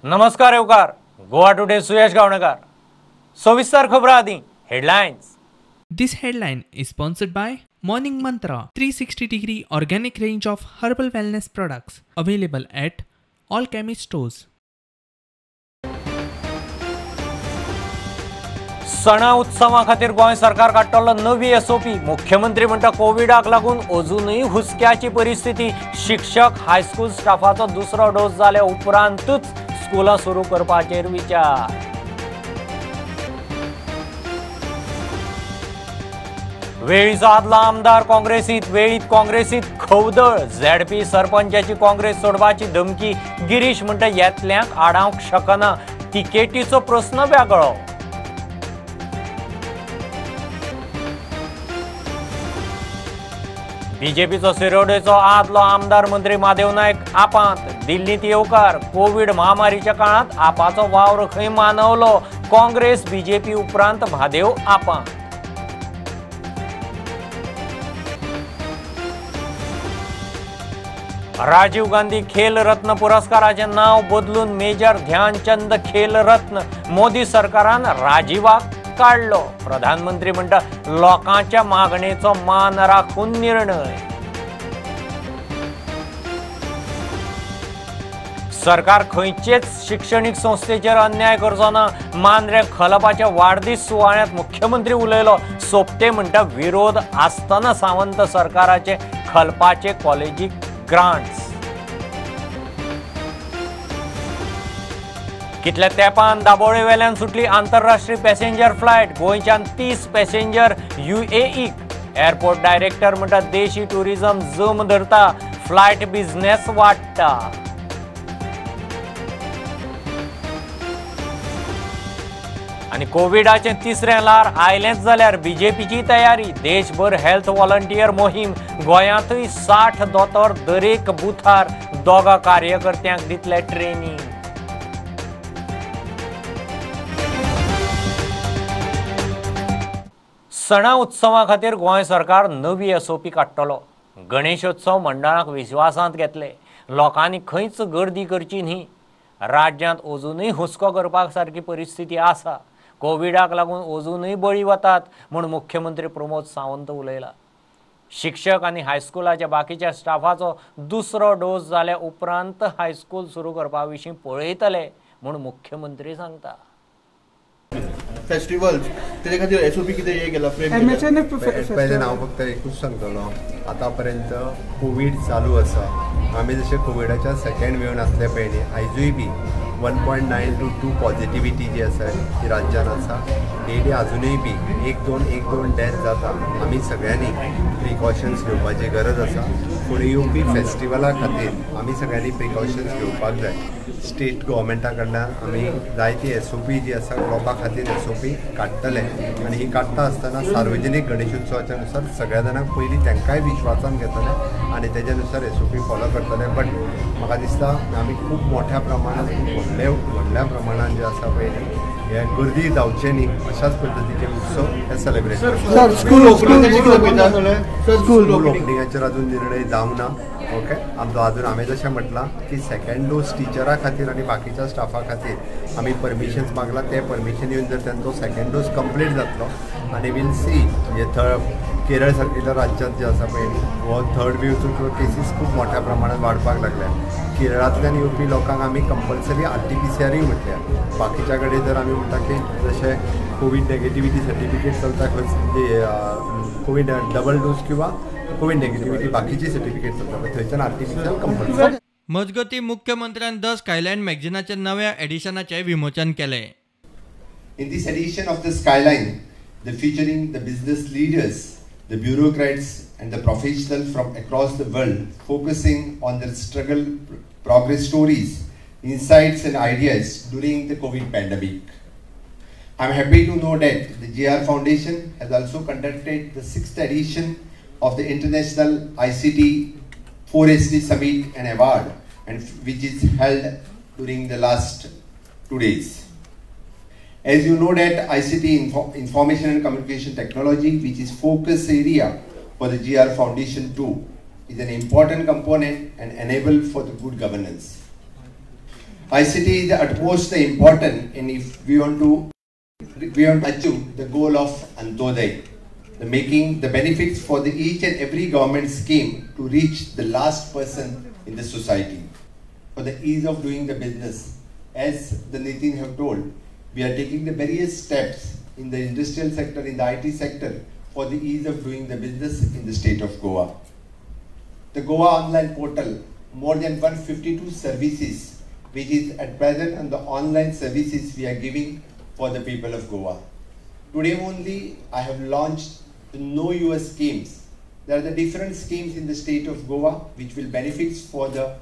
नमस्कार येवकार गोवा टुडे सुयश गावणेकर. सविस्तर खबरां आदी headlines. This headline is sponsored by Morning Mantra 360 degree organic range of herbal wellness products available at all chemist stores. सणा उत्सवा खातीर गोंय सरकार काडटलो नवी एसओपी. मुख्यमंत्री म्हणटा कोविडाक लागून अजूनय हुस्क्याची परिस्थिती. शिक्षक हायस्कूल स्टाफाचो दुसरो डोस जाल्या उपरांतूच स्कुलां सुरू करपाचेर विचार. वेळीचो आदलो आमदार काँग्रेसीत, वेळीत काँग्रेसीत खवदळ. झेडपी सरपंचाची काँग्रेस सोडपाची धमकी. गिरीश म्हणटा येतल्यांक आडावंक शकना, तिकेटीचो प्रस्न वेगळो. बीजेपीचो शिरोडेचो आदलो आमदार मंत्री महादेव नायक आपांत. दिल्लींत येवकार. कोवीड महामारीच्या काळांत आपाचो वावर खंय मानवलो. काँग्रेस बीजेपी उपरांत महादेव आपांत. राजीव गांधी खेल रत्न पुरस्काराचें नांव बदलून मेजर ध्यानचंद खेल रत्न. मोदी सरकारान राजीवाक काडलो. प्रधानमंत्री म्हणटा लोकांच्या मागणेचो मान राखून निर्णय. सरकार खंयचेच शिक्षणीक संस्थेचेर अन्याय करचो ना. मांद्रे खलपाच्या वाडदीस सुवाळ्यांत मुख्यमंत्री उलयलो. सोपते म्हणटा विरोध आसतना सावंत सरकाराचे खलपाचे कॉलेजीक ग्रांट्स. कितल्या तेंपान दाबोळे वेल्यान सुटली आंतरराष्ट्रीय पॅसेंजर फ्लायट. गोंयच्यान 30 पॅसेंजर युएईक. एअरपोर्ट डायरेक्टर म्हणटा देशी टुरिझम जम धरता, फ्लायट बिझनेस वाडटा. आनी कोविडाचें तिसरें ल्हार आयलेंच जाल्यार बीजेपीची तयारी. देशभर हेल्थ व्हॉलंटियर मोहीम. गोंयांतूय 60 दोतोर दरेक बुथार 2 कार्यकर्त्यांक दितले ट्रेनिंग. सणा उत्सवा खातीर गोंय सरकार नवी एसओपी काडटलो. गणेशोत्सव मंडळाक विश्वासांत घेतले. लोकांनी खंयच गर्दी करची न्ही. राज्यांत अजूनय हुस्को करपाक सारकी परिस्थिती आसा. कोविडाक लागून अजूनय बळी वतात म्हूण मुख्यमंत्री प्रमोद सावंत उलयला. शिक्षक आनी हायस्कुलाच्या बाकीच्या स्टाफाचो दुसरो डोस जाल्या उपरांत हायस्कूल सुरू करपा विशीं पळयतले म्हूण मुख्यमंत्री सांगता. फेस्टिवल्स तेजे खातीर एसओपी कितें हे केला फ्रेम पयलें हांव फक्त एकूच सांगतलो, आतां पर्यंत कोवीड चालू आसा. आमी जशें कोविडाच्या सेकेंड वेवन आसले पयलीं आयजूय बी 1.9 to 2 positivity जी आसा ती राज्यान आसा. डेली आजुनूय बी 1-2 डेथ जाता. आमी सगळ्यांनी प्रिकॉशन्स घेवपाची गरज आसा. फुडें येवपी फेस्टिवला खातीर आमी सगळ्यांनी प्रिकॉशन्स घेवपाक जाय. स्टेट गव्हर्मेंटा कडल्यान आमी जायती एसओपी जी आसा लोकां खातीर एसओपी काडटले आनी ही काडटा आसतना सार्वजनीक गणेशोत्सवाच्या नुसार सगळ्या जाणांक पयलीं तांकांय विश्वासान घेतले आनी तेज्या नुसार एसओपी फॉलो करतले. बट म्हाका दिसता आमी खूब मोठ्या प्रमाणात खूब व्हडल्या प्रमाणान जे आसा पळय हे गर्दी जावचे न्ही अशाच पद्दतीचे उत्सव हे सेलिब्रेट. स्कूल ओपनिंगाचेर अजून निर्णय जावंक ना. ओके, आमचो अजून हांवें जशें म्हटलां की सेकेंड डोस टिचरा खातीर आनी बाकीच्या स्टाफा खातीर आमी परमिशन्स मागलां. तें परमिशन येवन जर तांचो सेकेंड डोस कंप्लीट जातलो आनी वील सी म्हणजे थर्ड केरळ सारकिल्ल्या राज्यांत जे आसा पळय हो थर्ड वेवचो केसीस खूब मोठ्या प्रमाणात वाडपाक लागल्या. केरळांतल्यान येवपी लोकांक आमी कंपल्सरी RT-PCRय म्हटल्या. बाकीच्या कडेन जर आमी म्हणटा की जशें कोवीड नेगेटिविटी सर्टिफिकेट चलता खंय कोवीड डबल डोस किंवा कोवीड नेगेटिविटी बाकीची सर्टिफिकेट चलता थंयच्यान RT-PCR compulsory. मजगतीं मुख्यमंत्र्यान the skyline मॅगझिनाच्या नव्या एडिशनाचें विमोचन केलें. In this edition of the Skyline, the featuring the business leaders, the bureaucrats and the professionals from across the world, focusing on their struggle, progress stories, insights and ideas during the COVID pandemic. I am happy to know that the GR Foundation has also conducted the 6th edition of the International ICT 4SD Summit and Award, and which is held during the last 2 days. As you know that ICT Information and Communication Technology, which is focus area for the GR Foundation too, is an important component and enable for the good governance. ICT is the utmost important, and if we want to achieve the goal of Antyodaya, the making the benefits for the each and every government scheme to reach the last person in the society. For the ease of doing the business, as the Nitin have told, we are taking the various steps in the industrial sector, in the IT sector, for the ease of doing the business in the state of Goa. The Goa online portal, more than 152 services, which is at present on the online services we are giving for the people of Goa. Today only I have launched the Know Your schemes. There are the different schemes in the state of Goa which will benefit for the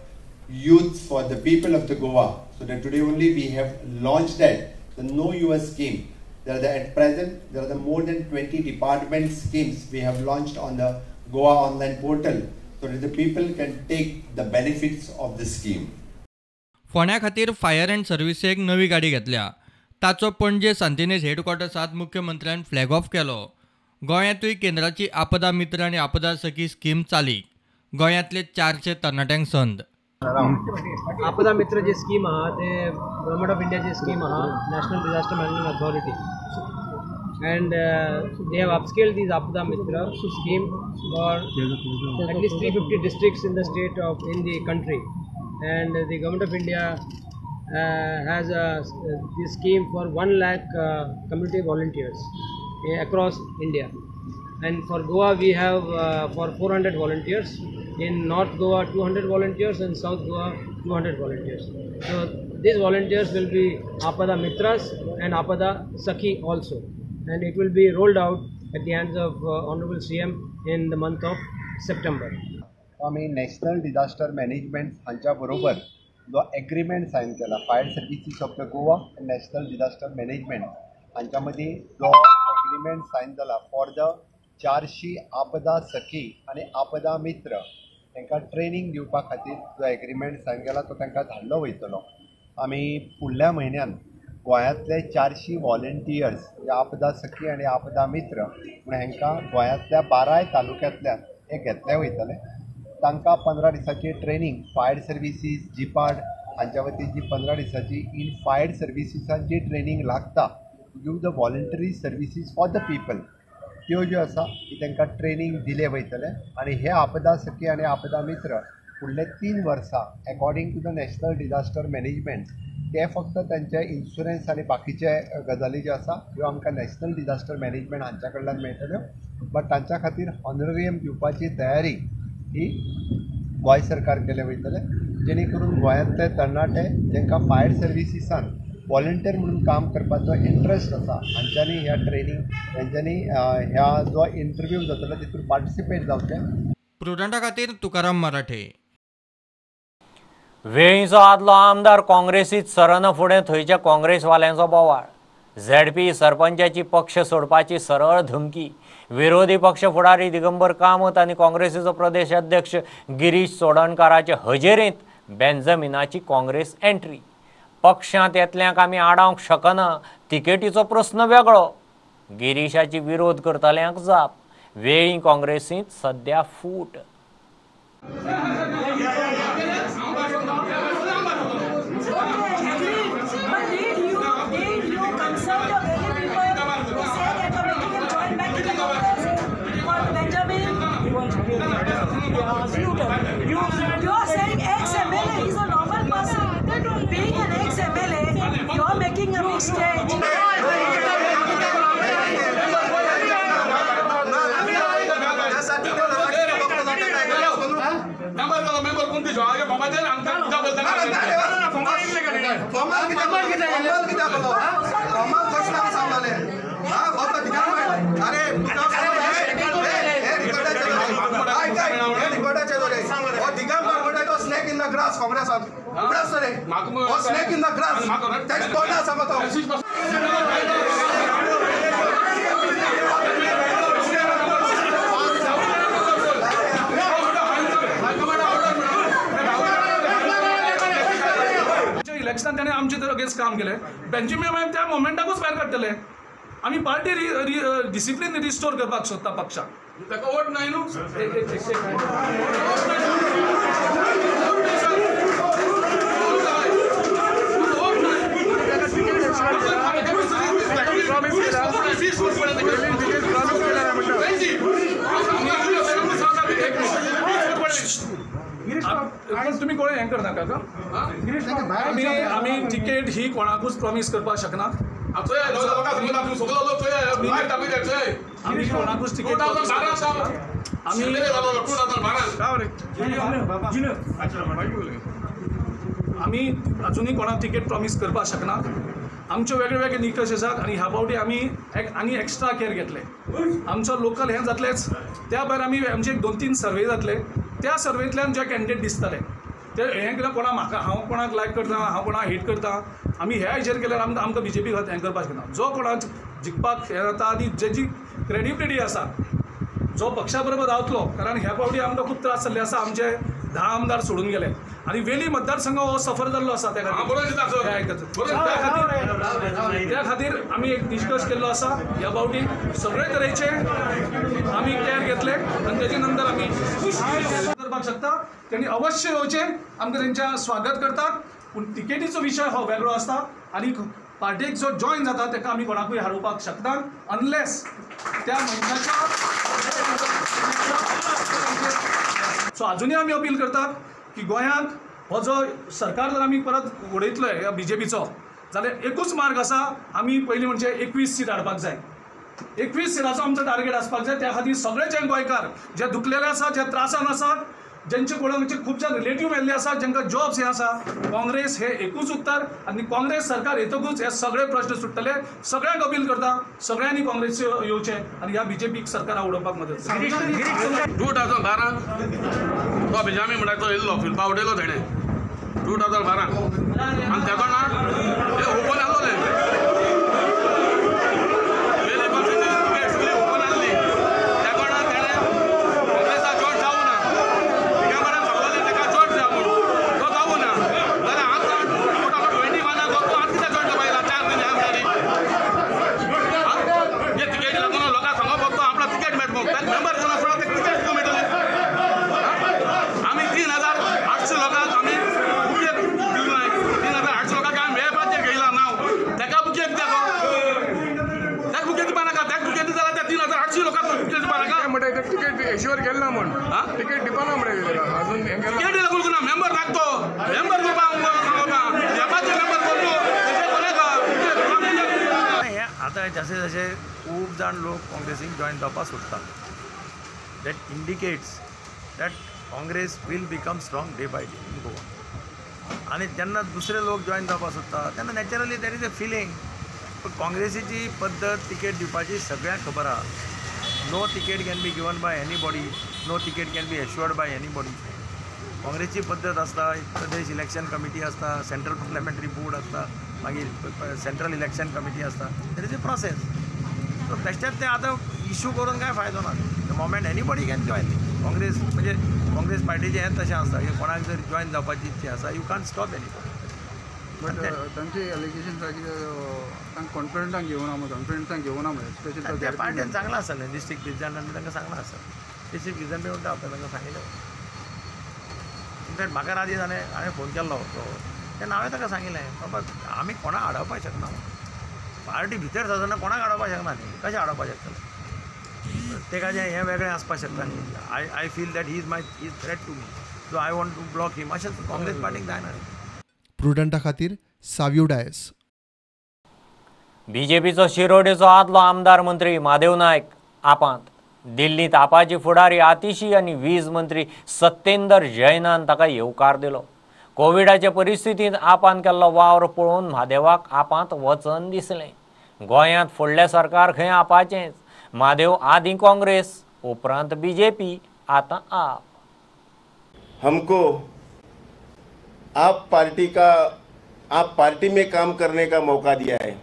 youth, for the people of the Goa. So that today only we have launched that, the Know Your scheme. There are the, at present, there are the more than 20 department schemes we have launched on the Goa online portal, so that the people can take the benefits of the scheme. फोंड्या खातीर fire and सर्विसेक नवी गाडी घेतल्या. ताचो पणजे सांतिनेज हेडक्वॉर्टर्सांत मुख्यमंत्र्यान flag of केलो. गोंयांतूय केंद्राची आपदा मित्र आनी आपदा सखी स्कीम चालीक. गोंयांतले 400 तरणाट्यांक संद. आपदा मित्र जी स्कीम आहा ते गव्हर्मेंट ऑफ इंडियाची स्कीम आहा, national disaster management authority, and they have upscaled this Aapda Mitra scheme for at least 350 districts in the state of in the country, and the government of India has this scheme for 1 lakh community volunteers across India. And for Goa we have for 400 volunteers, in North Goa 200 volunteers and South Goa 200 volunteers. So these volunteers will be Apada Mitras and Apada Sakhi also, and it will be rolled out at the hands of Honorable CM in the month of September. आमी national disaster management हांच्या बरोबर जो agreement sign केला, fire services of the Goa and national disaster management हांच्या मदीं जो agreement sign जाला for the 400 आपदा सखी आनी आपदा मित्र तांकां ट्रेनींग दिवपा खातीर जो एग्रीमेंट सायन केला तो तांकां धाडलो वयतलो. आमी फुडल्या म्हयन्यान गोंयांतले 400 वॉलंटियर्स म्हणजे आपदा सखी आनी आपदा मित्र म्हूण हांकां गोंयांतल्या 12 तालुक्यांतल्यान हे घेतले वयतले. तांकां 15 दिसांची ट्रेनींग फायर सर्विसीस जिपाड हांच्या वतीन जी 15 दिसांची इन फायर सर्विसीसान जी ट्रेनींग लागता give the voluntary services for the people त्यो ज्यो आसा ती तांकां ट्रेनींग दिले वयतले. आनी हे आपदा सखी आनी आपदा मित्र फुडले 3 वर्सां according to the national disaster management ते फक्त तांचे इन्शुरन्स आनी बाकीचे गजाली ज्यो आसा ह्यो आमकां नॅशनल डिझास्टर मॅनेजमेंट हांच्या कडल्यान मेळटल्यो, बट तांच्या खातीर ऑनरेरियम दिवपाची तयारी ही गोंय सरकार केले वयतले, जेणे करून गोंयांतले तरणाटे जांकां फायर सर्विसीसान वॉलंटियर म्हणून काम करपाचो इंट्रस्ट आसा हांच्यांनी ह्या ट्रेनींग हांच्यांनी ह्या जो इंटरव्यू जातलो तितून पार्टिसिपेट जावचें. प्रुडंटा खातीर तुकाराम मराठे. वेळीचो आदलो आमदार काँग्रेसीत सरना फुडें थंयच्या काँग्रेसवाल्यांचो बोवाळ. झेडपी सरपंचाची पक्ष सोडपाची सरळ धमकी. विरोधी पक्ष फुडारी दिगंबर कामत आनी काँग्रेसीचो प्रदेश अध्यक्ष गिरीश चोडणकाराचे हजेरेंत बेंजामिनाची काँग्रेस एंट्री. पक्षांत येतल्यांक आमी आडावंक शकना, तिकेटीचो प्रस्न वेगळो. गिरीशाची विरोध करतल्यांक जाप. वेळी काँग्रेसींत सद्या फूट. You are saying ex-MLA is a normal person. Being an ex-MLA, you are making a big stage. Snake in the grass. That's इलेक्शनान ताणें आमचे अगेन्स्ट काम केलें. बेंजामीन मागीर त्या मोमेंटाकूच भायर काडटले. आमी पार्टी डिसिप्लीन रिस्टोर करपाक सोदता पक्षाक. ताका वोट नाय न्हू. हें करनाका. आमी आमी तिकेट ही कोणाकूच प्रॉमीस करपाक शकना. आमी कोणाकूच तिकेट आमी आमी अजुनूय कोणाक तिकेट प्रॉमीस करपाक शकना. आमचे वेगळे वेगळे निकश आसात आनी ह्या फावटी आमी आनी एक्स्ट्रा केअर घेतले. आमचो लोकल हें जातलेंच, त्या भायर आमी आमचे एक 2-3 सर्वे जातले, त्या सर्वेंतल्यान जे कॅन्डिडेट दिसतले ते हें कितें कोणा म्हाका हांव कोणाक लायक करता, हांव कोणाक हेट करता, आमी ह्या हेजेर केल्यार आमकां आमकां बी जे पी हें करपाक शकना. जो कोणाक जिखपाक हें जाता आनी जेजी क्रेडिबिलिटी आसा जो पक्षा बरोबर रावतलो. कारण ह्या फावटी आमकां खूब त्रास जाल्ले आसा. आमचे 10 आमदार सोडून गेले आनी वेली मतदारसंघ हो सफर जाल्लो आसा. त्या खातीर त्या खातीर आमी एक निश्कर्श केल्लो आसा. ह्या फावटी सगळे तरेचे आमी केअर घेतले आनी तेजे नंतर आमी करपाक शकता. तेणी अवश्य येवचें, आमकां तेंच्या स्वागत करतात. पूण तिकेटीचो विशय हो वेगळो आसता आनी पार्टेक जो जॉयन जाता ताका आमी कोणाकूय हारोवपाक शकना अनलेस त्या मनशाच्या. सो अजुनूय आमी अपील करतात की गोंयांत हो जो सरकार जर आमी परत उडयतले ह्या बी जे पीचो जाल्यार एकूच मार्ग आसा, आमी पयलीं म्हणजे 21 सीट हाडपाक जाय. 21 सिटाचो आमचो टार्गेट आसपाक जाय. त्या खातीर सगळे जे गोंयकार जे दुखलेले आसा, जे त्रासान आसात, जेंचे कोणाचे खुबशे रिलेटीव मेल्ले आसा, जांकां जॉब्स हे आसा, काँग्रेस हे एकूच उत्तर आनी काँग्रेस सरकार येतकूच हे सगळे प्रश्न सुट्टले. सगळ्यांक अपील करता सगळ्यांनी काँग्रेस येवचें आनी ह्या बी जे पीक सरकारा उडोवपाक मदत. 2012 तो बेजामी म्हणटा तो येयल्लो फिरपा उडयलो तेणें 2012 आनी तेदो ना हे ओपन आसलोलें ओपन आसली त्या कारणान तेणें काँग्रेसाक जॉयन जावं ना. दिगंबरान सांगलें ताका जॉयन जा म्हणून, तो जावं ना. जाल्यार आतां 2021 तो आतां कित्याक जॉयन जावपा येयला 4 म्हयने आमदारी हे तिकेट लागून लोकांक सांगप फक्त आपणाक तिकेट मेळटा म्हणून. ताका मेंबर कोण आसलो ताका तिकेट कितें मेळटली? आमी 3800 लोकांक आमी बुकेक दिवंक जाय. 3800 लोकांक आमी मेळपाचेर घेयला नांव, ताका बुकेक कित्याक? ताका बुके दिवपा नाका. ताका बुके दिता जाल्यार त्या 3800 लोकांक बुके दिवपा नाका. म्हणटा तिकेट एश्युअर केलें ना म्हण, तिकेट दिवपा ना म्हणटा अजून तिकेट लागून ना. मेंबर नाक तो मेंबर दिवपा मेळपाचे मेंबर कोण. हें आतां जशे जशे खूब जाण लोक काँग्रेसीक जॉयन जावपाक सोदतात, that indicates that Congress will become strong day by day in Goa. आनी जेन्ना दुसरे लोक जॉयन जावपाक सोदता तेन्ना naturally there is a feeling. पूण काँग्रेसीची पद्दत तिकेट दिवपाची सगळ्यांक खबर आहा. No ticket can be given by anybody, no ticket can be assured by anybody. काँग्रेसची पद्दत आसता, प्रदेश इलेक्शन कमिटी आसता, सेंट्रल पार्लिमेंटरी बोर्ड आसता, मागीर सेंट्रल इलेक्शन कमिटी आसता. There is a process. So बेश्टेच तें आतां इशू करून कांय फायदो ना. The moment anybody can join Congress, म्हणजे काँग्रेस पार्टीचें हें तशें आसता की कोणाक जर जॉयन जावपाची इच्छा आसा, you can't stop anybody. But तांचे एलिगेशन आसा की तांकां कॉन्फिडन्सान घेवना, कॉन्फिडन्सान घेवना म्हणल्यार स्पेशल त्या पार्टीन सांगलां आसतलें, डिस्ट्रिक्ट प्रेजिडेंटान तांकां सांगलां आसतलें. डिस्ट्रिक्ट प्रेजिडेंट बी म्हणटा तांकां सांगिल्लें. इनफॅक्ट म्हाका राजी जालें, हांवें फोन केल्लो तो तेन्ना हांवें ताका सांगिल्लें, बाबा आमी कोणाक आडावपाक शकना, पार्टी भितर सरतना कोणाक आडावपाक शकना न्ही, कशें आडावपाक शकतलें? तेकाचें हें वेगळें आसपाक शकता न्ही. I feel that he is my is threat to me, so I want to block him. अशें काँग्रेस पार्टीक जायना. प्रुडंटा खातीर सावियो डायस. बीजेपीचो शिरोडेचो आदलो आमदार मंत्री महादेव नायक आपांत. दिल्लींत आपाची फुडारी आतिशी आनी वीज मंत्री सत्येंदर जैनान ताका येवकार दिलो. कोविडाचे परिस्थितींत आपान केल्लो वावर पळोवन म्हादेवाक आपांत वचन दिसलें. गोंयांत फुडलें सरकार खंय आपाचेंच. म्हादेव आदीं काँग्रेस, उपरांत बीजेपी, आतां आप. हमको आप पार्टी का, आप पार्टी में काम करने का मौका दिया है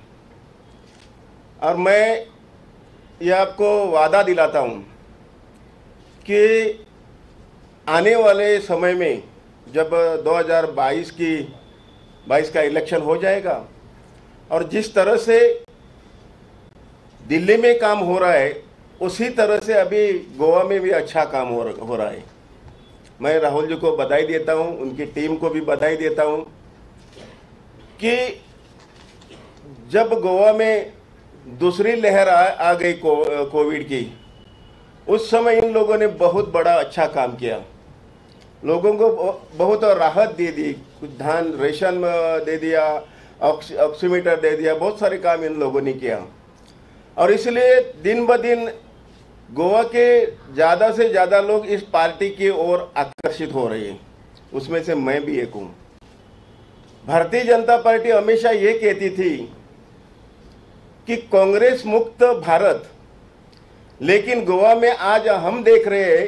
और मैं ये आपको वादा दिलाता हूँ कि आने वाले समय में जब 2022 का इलेक्शन हो जाएगा और जिस तरह से दिल्ली में काम हो रहा है उसी तरह से अभी गोवा में भी अच्छा काम हो रहा है। मैं राहुल जी को बधाई देता हूँ, उनकी टीम को भी बधाई देता हूँ कि जब गोवा में दूसरी लहर आ गई कोविड की, उस समय इन लोगों ने बहुत बड़ा अच्छा काम किया। लोगों को बहुत राहत दे दी, कुछ धान रेशन दे दिया, ऑक्सीमीटर दे दिया, बहुत सारे काम इन लोगों ने किया। और इसलिए दिन ब दिन गोवा के ज़्यादा से ज़्यादा लोग इस पार्टी की ओर आकर्षित हो रहे हैं, उसमें से मैं भी एक हूँ। भारतीय जनता पार्टी हमेशा ये कहती थी कि कांग्रेस मुक्त भारत, लेकिन गोवा में आज हम देख रहे हैं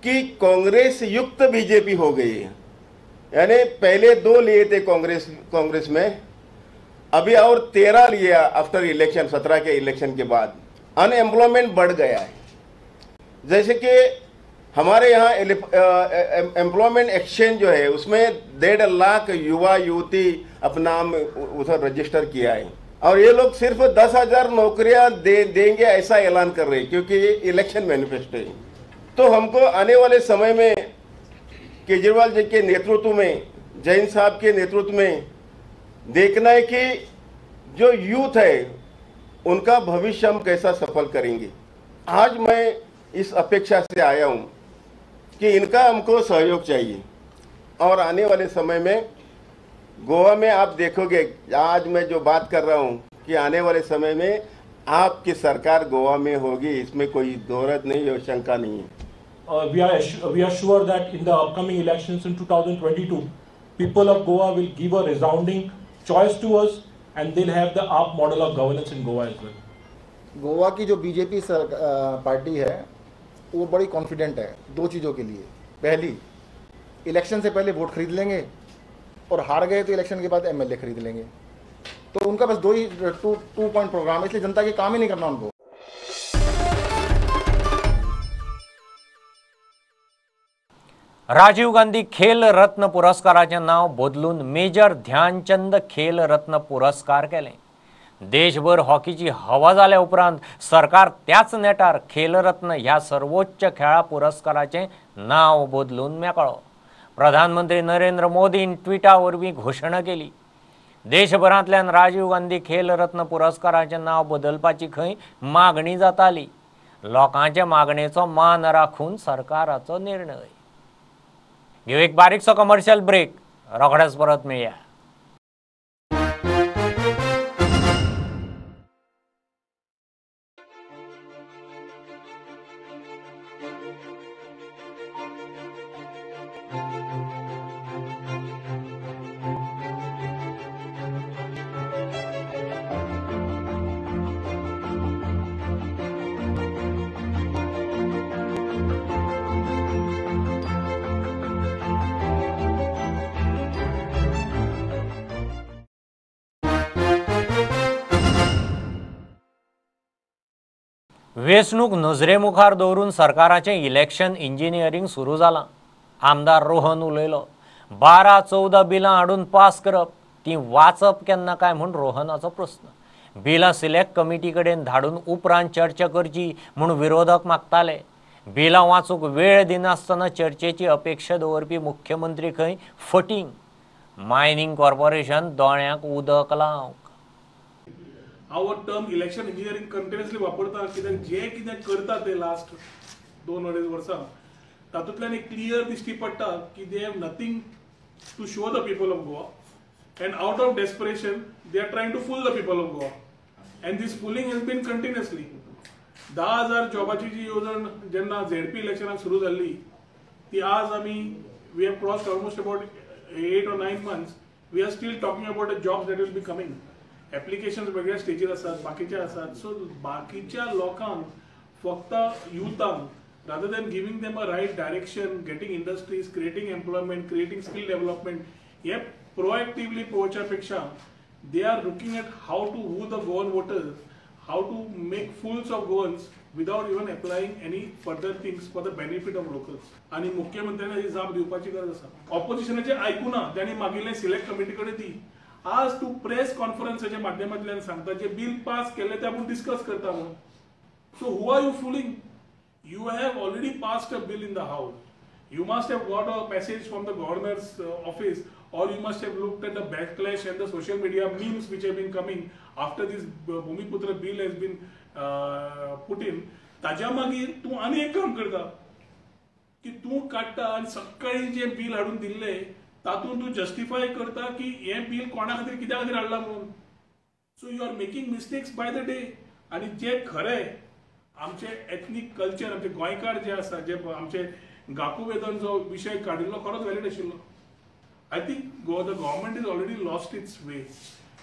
कि कांग्रेस युक्त बीजेपी हो गई है। यानी पहले 2 लिए थे कांग्रेस में, अभी और 13 लिया after election, 17 K election K बाद अनएम्प्लॉयमेंट बढ़ गया है। जैसे कि हमारे यहाँ एम्प्लॉयमेंट एक्सचेंज जो है उसमें 1.5 लाख युवा युवती अपना नाम उधर रजिस्टर किया है, और ये लोग सिर्फ 10,000 नौकरियां देंगे ऐसा ऐलान कर रहे हैं, क्योंकि ये इलेक्शन मैनिफेस्टो है। तो हमको आने वाले समय में केजरीवाल जी के नेतृत्व में, जैन साहब के नेतृत्व में देखना है कि जो यूथ है उनका भविष्य हम कैसा सफल करेंगे। आज मैं इस अपेक्षा से आया हूँ कि इनका हमको सहयोग चाहिए, और आने वाले समय में गोवा में आप देखोगे, आज मैं जो बात कर रहा हूँ कि आने वाले समय में आपकी सरकार गोवा में होगी, इसमें कोई दोहराव नहीं और शंका नहीं है। We are sure that in the upcoming elections in 2022, people of Goa will give a resounding choice to us, and they'll have the AAP model of governance in Goa as well. Goa की जो BJP party है वो बड़ी confident है दो चीज़ों K लिए। पहली, election से पहले vote खरीद लेंगे, और हार गए तो इलेक्शन के बाद एमएलए खरीद लेंगे। तो उनका बस दो ही टू पॉइंट प्रोग्राम है, इसलिए जनता के काम ही नहीं करना उनको। राजीव गांधी खेल रत्न पुरस्काराचें नांव बदलून मेजर ध्यानचंद खेल रत्न पुरस्कार केलें। देशभर हॉकीची हवा जाल्या उपरांत सरकार त्याच नेटार खेलरत्न ह्या सर्वोच्च खेळा पुरस्काराचें नांव बदलून मेकळो। प्रधानमंत्री नरेंद्र मोदीन ट्विटा वरवीं घोशणा केली। देशभरांतल्यान राजीव गांधी खेलरत्न पुरस्काराचें नांव बदलपाची खंय मागणी जाताली। लोकांचे मागणेचो मान राखून सरकाराचो निर्णय। घेऊ एक बारीकसो कमर्शियल ब्रेक, रोखडेच परत मेळया। वेंचणूक नजरे मुखार दवरून सरकाराचें इलेक्शन इंजिनियरींग सुरू जालां। आमदार रोहन उलयलो, 12-14 बिलां हाडून पास करप, तीं वाचप केन्ना काय म्हूण रोहनाचो प्रस्न। बिलां सिलेक्ट कमिटी कडेन धाडून उपरांत चर्चा करची म्हूण विरोधक मागताले। बिलां वाचूंक वेळ दिनासतना चर्चेची अपेक्षा दवरपी मुख्यमंत्री खंय फटींग। मायनिंग कॉर्पोरेशन दोळ्यांक उदक लावंक। हांव हो टर्म इलेक्शन इंजिनियरींग कंटिन्युअसली वापरता, कित्याक जे कितें करता ते लास्ट 2-2.5 वर्सां तातूंतल्यान एक क्लियर दिश्टी पडटा की they have nothing to show the people of Goa, and out of desperation they are trying to fool the people of Goa, and this fooling has been continuously. 10,000 जॉबाची जी येवजण जेन्ना झेडपी इलेक्शनाक सुरू जाल्ली ती आज आमी we have crossed almost about 8 or 9 months, we are still talking about the jobs that will be coming. Applications वेगळ्या स्टेजीर आसात, बाकीचे आसात. सो बाकीच्या लोकांक फक्त युथांक rather than giving them a right direction, getting industries, creating employment, creating skill development, हे proactively पळोवच्या पेक्षा they are looking at how to woo the Goan voters, how to make fools of Goans without even applying any further things for the benefit of locals. आनी मुख्यमंत्र्यांनी ही जाप दिवपाची गरज आसा. ऑपोजिशनाचें आयकुना, तांणी मागिल्लें select committee कडेन दी. आज तूं प्रेस कॉन्फरन्साच्या माध्यमांतल्यान सांगता जे बील पास केल्लें तें आपूण डिस्कस करता म्हणून. So who are you fooling? You have already passed a bill in the house. You must have got a message from the governor's office, or you must have looked at the backlash and the social media memes which have been coming after this Bhumiputra bill has been put in. ताज्या मागीर तूं आनी एक काम करता, की तूं काडटा आनी सकाळीं जें बील हाडून दिल्लें तातूंत तूं जस्टिफाय करता की हें बील कोणा खातीर कित्या खातीर हाडलां म्हणून. So you are making mistakes by the day. आनी जे खरें आमचे एथनीक कल्चर, आमचे गोंयकार जे आसा, जे आमचे गाकुवेदन जो विशय काडिल्लो खरोच व्हॅलिड आशिल्लो. I think the government is already lost its way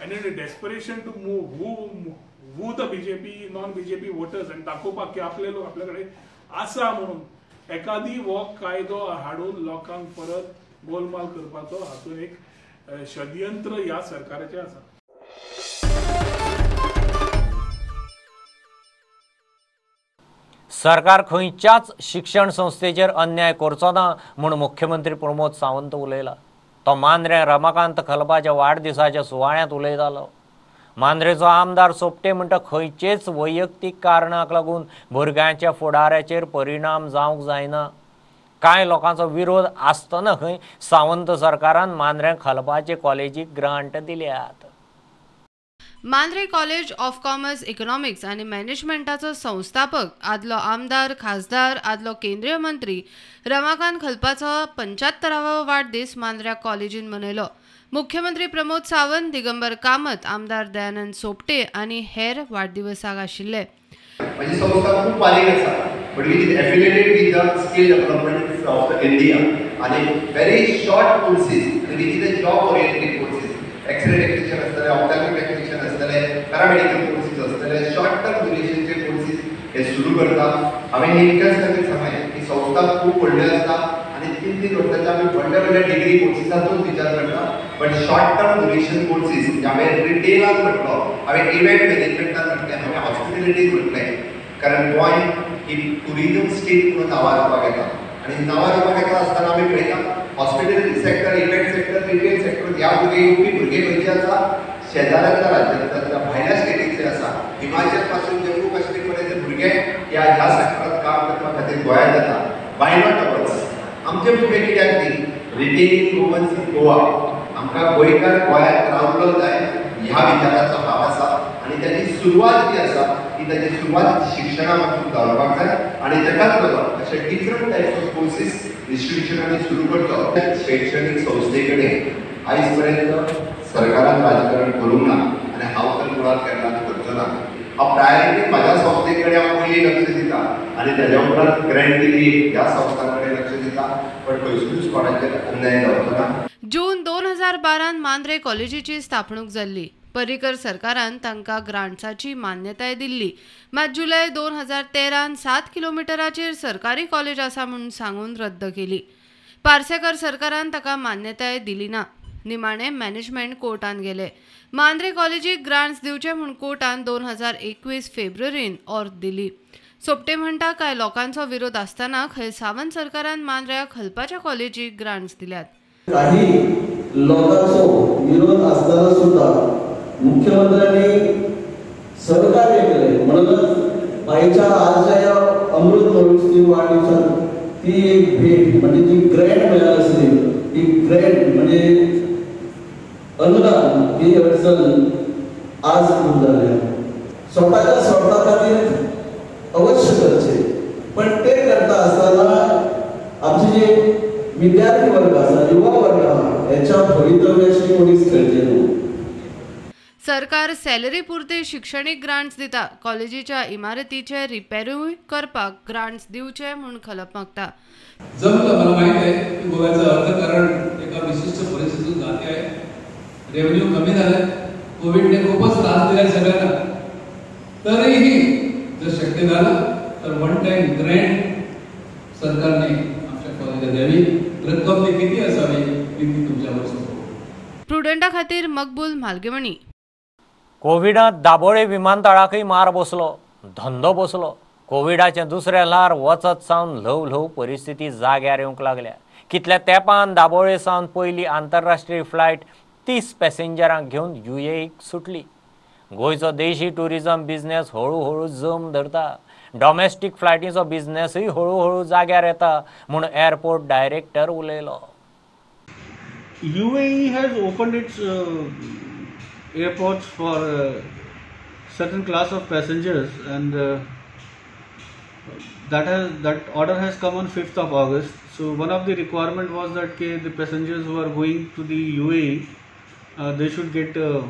and in a desperation to move woo the BJP, non BJP voters आनी दाखोवपाक की आपले लोक आपल्या कडेन आसा म्हणून एकादी हो कायदो हाडून लोकांक परत गोलमाल करपाचो हातूंत एक षडयंत्र ह्या सरकाराचें आसा. सरकार खंयच्याच शिक्षण संस्थेचेर अन्याय करचो ना म्हूण मुख्यमंत्री प्रमोद सावंत उलयला. तो मांद्रें रमाकांत खलपाच्या वाडदिसाच्या सुवाळ्यांत उलयतालो. मांद्रेचो आमदार सोपटे म्हणटा खंयचेच वैयक्तीक कारणाक लागून भुरग्यांच्या फुडाराचेर परिणाम जावंक जायना. कांय लोकांचो विरोध आसतना खंय सावंत सरकारान मांद्रें खलपाचे कॉलेजीक ग्रांट दिल्यात. Mandrem college of commerce, economics आनी मॅनेजमेंटाचो संस्थापक, आदलो आमदार, खासदार, आदलो केंद्रीय मंत्री रमाकांत खलपाचो 75वो वाडदीस मांद्र्या कॉलेजीन मनयलो. मुख्यमंत्री प्रमोद सावंत, दिगंबर कामत, आमदार दयानंद सोपटे आनी हेर वाडदिवसाक आशिल्ले. म्हजी संस्था खूब बारीक आसा, but it is affiliated with the skill development of India आनी व्हेरी शॉर्ट कोर्सीस आनी which is a job oriented courses. X-ray technician आसतले, ऑप्थॅल्मिक टेक्निशियन आसतले, पॅरामेडिकल कोर्सीस आसतले, शॉर्ट टर्म ड्युरेशनचे कोर्सीस हे सुरू करता. हांवें हे इतक्याच खातीर सांगलें की संस्था खूब व्हडल्यो आसता आनी 3-3 वर्सांचे आमी व्हडले व्हडले डिग्री कोर्सीसाचोच विचार करता, but short term duration courses हांवें रिटेलान म्हटलो, हांवें इव्हेंट मॅनेजमेंटान म्हटलें, हांवें हॉस्पिटेलिटीन म्हटलें, कारण गोंय ही टुरिजम स्टेट म्हणून नांवां येवपाक येता आनी नांवां येवपाक येता आसतना आमी पळयता hospitality sector, event sector, retail sector ह्या भुरगे येवपी भुरगे खंयचे आसा, शेजाऱ्यांतल्या राज्यांतल्या भायल्या स्टेटींतले आसा. हिमाचल पासून जम्मू काश्मीर पर्यंत भुरगे ह्या ह्या सेक्टरांत काम करपा खातीर गोंयांत येता. Y not ours? आमचे भुरगे कित्याक न्ही? रिटेनिंग गोवन्स इन गोवा, आमकां गोंयकार गोंयांत रावलो जाय ह्या विचाराचो हांव आसा आनी ताची सुरवात जी आसा ती ताची सुरवात शिक्षणा पासून जावपाक जाय आनी ताकाच लागून अशे डिफरंट टायप्स ऑफ कोर्सीस इन्स्टिट्युशनांनी सुरू करचो. शैक्षणीक संस्थे कडेन आयज पर्यंत सरकारान राजकारण करूंक ना आनी हांव तर मुळांत केन्नाच करचो ना. हांव प्रायोरिटी म्हाज्या संस्थे कडेन हांव पयलीं लक्ष दिता आनी ताज्या उपरांत ग्रँट दिली ह्या संस्थां कडेन लक्ष दिता, पण खंयसरूच कोणाचेर अन्याय जावचो ना. जून 2012 मांद्रे कॉलेजीची स्थापणूक जाल्ली. पर्रीकर सरकारान तांकां ग्रांट्साची मान्यताय दिल्ली, मात जुलय 2013 7 किलोमिटराचेर सरकारी कॉलेज आसा म्हूण सांगून रद्द केली. पार्सेकर सरकारान ताका मान्यताय दिली ना. निमाणे मॅनेजमेंट कोर्टान गेले. मांद्रे कॉलेजीक ग्रांट्स दिवचे म्हूण कोर्टान 2021 फेब्रुवारीन ऑर्द दिली. सोपटे म्हणटा कांय लोकांचो विरोध आसतना खंय सावंत सरकारान मांद्र्या खलपाच्या कॉलेजीक ग्रांट्स दिल्यात. काही लोकांचो विरोध आसतना सुद्धा मुख्यमंत्र्यांनी सहकार्य केले, म्हणूनच बाईच्या आजच्या या अमृत महोत्सवी वाढदिवसात ती एक भेट म्हणजे जी ग्रँट मिळाली असली ती ग्रँट म्हणजे अनुदान ही अडचण आज दूर झाली. स्वतःच्या स्वार्थाखातीर अवश्य करचे, पण ते करता असताना आमचे जे विद्यार्थी वर्ग आसा, युवा वर्ग आसा, याच्या भवितव्याशी कोणीच खेळचे न्हू. सरकार सॅलरी पुरते शिक्षणीक ग्रांट्स दिता, कॉलेजीच्या इमारतीचे रिपेरूय करपाक ग्रांट्स दिवचे म्हूण खलप मागता. जमलं, मला माहित आहे की गोव्याचं अर्थकारण एका विशिष्ट परिस्थितीतून जाते आहे. रेव्हेन्यू कमी झालाय, कोविडने खूपच त्रास दिलाय सगळ्यांना, तरीही जर शक्य झालं तर वन टाइम ग्रँट सरकारने आमच्या कॉलेजला द्यावी. रक्कम ती किती असावी ती मी तुमच्यावर सोपवतो. प्रुडंटा खातीर मकबूल म्हालगेमणी. कोविडांत दाबोळे विमानतळाकय मार बसलो, धंदो बसलो. कोविडाचें दुसरें ल्हार वचत सावन ल्हव ल्हव परिस्थिती जाग्यार येवंक लागल्या. कितल्या तेंपान दाबोळे सावन पयली आंतरराष्ट्रीय फ्लायट 30 पॅसेंजरांक घेवन युएईक सुटली. गोंयचो देशी ट्युरिजम बिझनेस हळूहळू जम धरता. डॉमेस्टीक फ्लायटीचो बिझनेसूय हळूहळू जाग्यार येता म्हूण एअरपोर्ट डायरेक्टर उलयलो. UAE has opened its airports for certain class of passengers, and That order has come on 5th of August. So one of the requirement was that the passengers who are going to the UAE, they should get a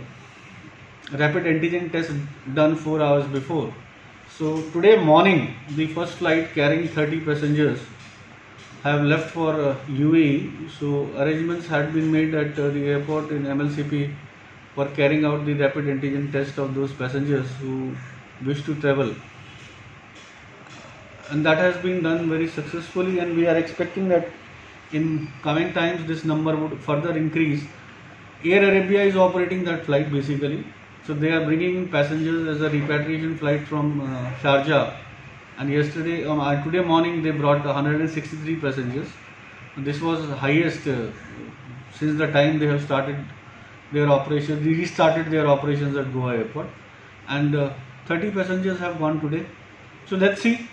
rapid antigen test done 4 hours before. So today morning, the first flight carrying 30 passengers have left for UAE. So arrangements had been made at the airport in MLCP for carrying out the rapid antigen test of those passengers who wish to travel. And that has been done very successfully, and we are expecting that in coming times this number would further increase. Air Arabia is operating that flight basically. So they are bringing in passengers as a repatriation flight from Sharjah, and yesterday, today morning they brought 163 passengers. This was the highest since the time they have started their operations, restarted their operations at Goa Airport, and 30 passengers have gone today. So let's see.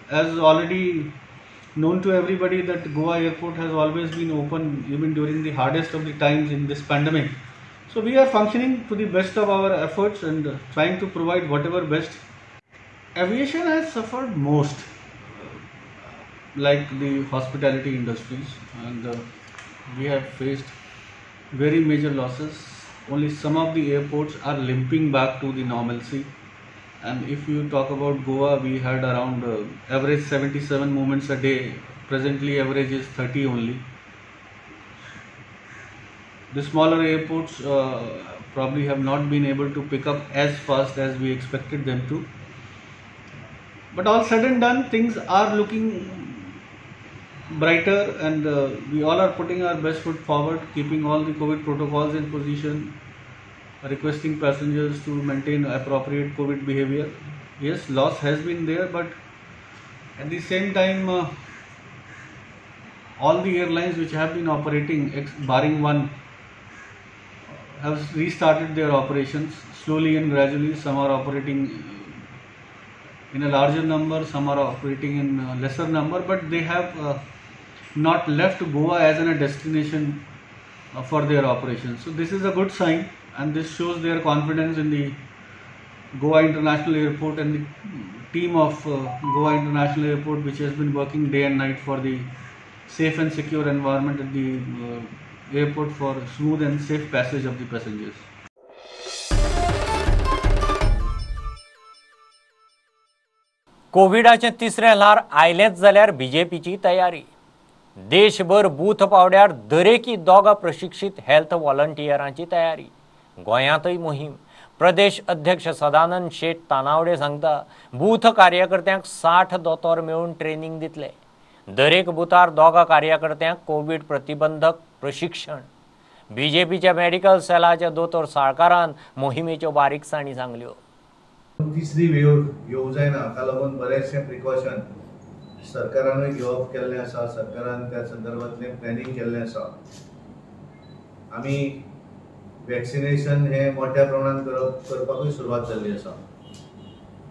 As already known to everybody that Goa Airport has always been open even during the hardest of the times in this pandemic. So we are functioning to the best of our efforts and trying to provide whatever best. Aviation has suffered most, like the hospitality industries, and we have faced very major losses. Only some of the airports are limping back to the normalcy. And if you talk about Goa, we had around average 77 movements a day. Presently average is 30 only. The smaller airports probably have not been able to pick up as fast as we expected them to. But all said and done, things are looking brighter, and we all are putting our best foot forward, keeping all the COVID protocols in position, requesting passengers to maintain appropriate COVID behavior. Yes, loss has been there, but at the same time, all the airlines which have been operating, barring one, have restarted their operations slowly and gradually. Some are operating in a larger number, some are operating in a lesser number, but they have not left Goa as a destination for their operations. So this is a good sign, and this shows their confidence in the Goa International Airport and the team of Goa International Airport, which has been working day and night for the safe and secure environment at the airport for smooth and safe passage of the passengers. कोविडाचें तिसरें ल्हार आयलेंच जाल्यार बीजेपीची तयारी. देशभर booth पावड्यार दरेकी दोगा प्रशिक्षित health व्हॉलंटियरांची तयारी. गोंयांतय मोहीम. प्रदेश अध्यक्ष सदानंद शेट तानावडे सांगता, बूथ कार्यकर्त्यांक 60 दोतोर मेळून ट्रेनिंग दितले. दरेक बुथार दोगा कार्यकर्त्यांक कोवीड प्रतिबंधक प्रशिक्षण. बीजेपीच्या मेडिकल सेलाच्या दोतोर साळकारान मोहिमेच्यो बारीकसाणी सांगल्यो. तिसरी वेव येवंक जायना हाका लागून बरेचशे प्रिकॉशन सरकारानूय घेवप केल्लें आसा. सरकारान त्या संदर्भांतलें प्लॅनिंग केल्लें आसा. आमी वॅक्सिनेशन हें मोठ्या प्रमाणात करपाकूय सुरवात जाल्ली आसा.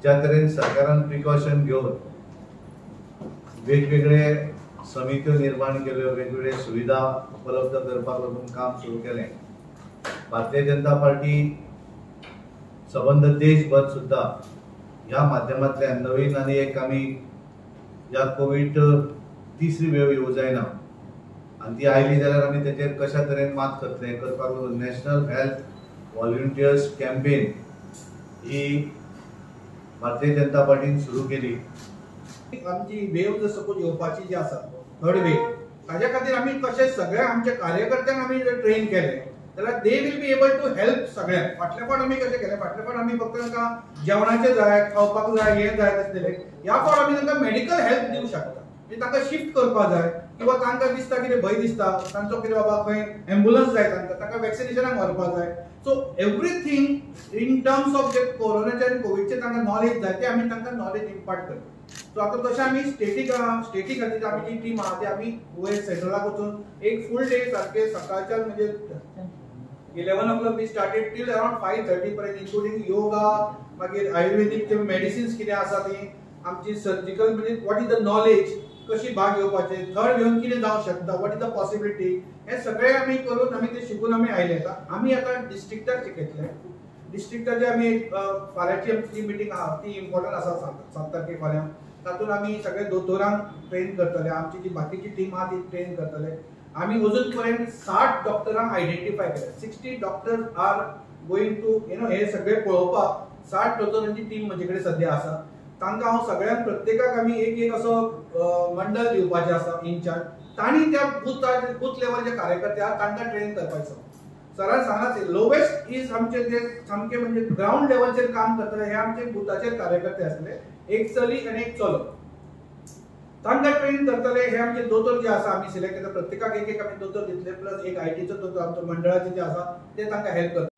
ज्या तरेन सरकारान प्रिकॉशन घेवन वेगवेगळे समित्यो निर्माण केल्यो, वेगवेगळे सुविधा उपलब्ध करपाक लागून काम सुरू केलें. भारतीय जनता पार्टी सबंद देशभर सुद्धा ह्या माध्यमांतल्यान नवीन आनी एक आमी ह्या कोवीड तिसरी वेव येवंक जायना आनी ती आयली जाल्यार आमी तेचेर कशा तरेन मात करतले करपाक लागून नॅशनल हेल्थ व्हॉलंटियर्स कॅम्पेन ही भारतीय जनता पार्टीन सुरू केली. आमची वेव जर सपोज येवपाची जी आसा थर्ड वेव, ताज्या खातीर आमी कशें सगळ्या आमच्या कार्यकर्त्यांक आमी जर ट्रेन केले जाल्यार they will be able to help सगळ्यांक. फाटल्या फावट आमी कशें केलें, फाटल्या फावट आमी फक्त तांकां जेवणाचें जाय, खावपाक जाय, हें जाय तशें दिलें. ह्या फावट आमी तांकां मेडिकल हेल्प दिवंक शकता. म्हणजे तांकां शिफ्ट करपाक जाय किंवा तांकां दिसता कितें भंय दिसता तांचो कितें बाबा खंय एम्बुलन्स जाय तांकां, तांकां वॅक्सिनेशनाक व्हरपाक जाय. So everything in terms of जे कोरोनाचे आनी कोविडचे तांकां नॉलेज जाय ते आमी तांकां नॉलेज इम्पार्ट करता. सो आतां तशें आमी स्टेटी खातीर आमी जी टीम आहा ती आमी वयर सेंट्रलाक वचून एक फूल डे सारके सकाळच्यान म्हणजे 11 o'clock we started till around 5:30 पर्यंत, इन्क्लुडींग योगा, मागीर आयुर्वेदीक जे मेडिसिन्स कितें आसा ती, आमची सर्जिकल म्हणजे what is the knowledge, कशी भाग घेवपाचे, थर्ड वेवन कितें जावंक शकता, what is the possibility, हें सगळें आमी करून आमी तें शिकून आमी आयले. आमी आतां डिस्ट्रिक्टाक शिकयतले, डिस्ट्रिक्टाचे आमी फाल्यांची आमची मिटींग आहा ती इम्पॉर्टंट आसा 7 तारखेक फाल्यां, तातूंत आमी सगळे दोतोरांक ट्रेन करतले, आमची जी बाकीची टीम आहा ती ट्रेन करतले. आमी अजून पर्यंत 60 डॉक्टरांक आयडेंटिफाय केले. 60 doctors are going to you know हे सगळे पळोवपाक 60 दोतोरांची टीम म्हजे कडेन सद्या आसा. तांकां हांव सगळ्यांक प्रत्येकाक आमी एक एक असो मंडल दिवपाचें आसा इनचार्ज, तांणी त्या बूथ लेवलचे कार्यकर्ते आहात तांकां ट्रेन करपाचो. सरान सांगलां लोवेस्ट is आमचे जे सामके म्हणजे ग्रावंड लेवलचेर काम करतले हे आमचे बुथाचेर कार्यकर्ते आसले, एक चली आनी एक चलो, तांकां ट्रेन करतले. हे आमचे दोतोर जे आसा आमी सिलेक्ट करता, प्रत्येकाक एक एक आमी दोतोर दितले, प्लस एक आयटीचो दोतोर आमचो मंडळाचे जे आसा ते तांकां हेल्प करतले.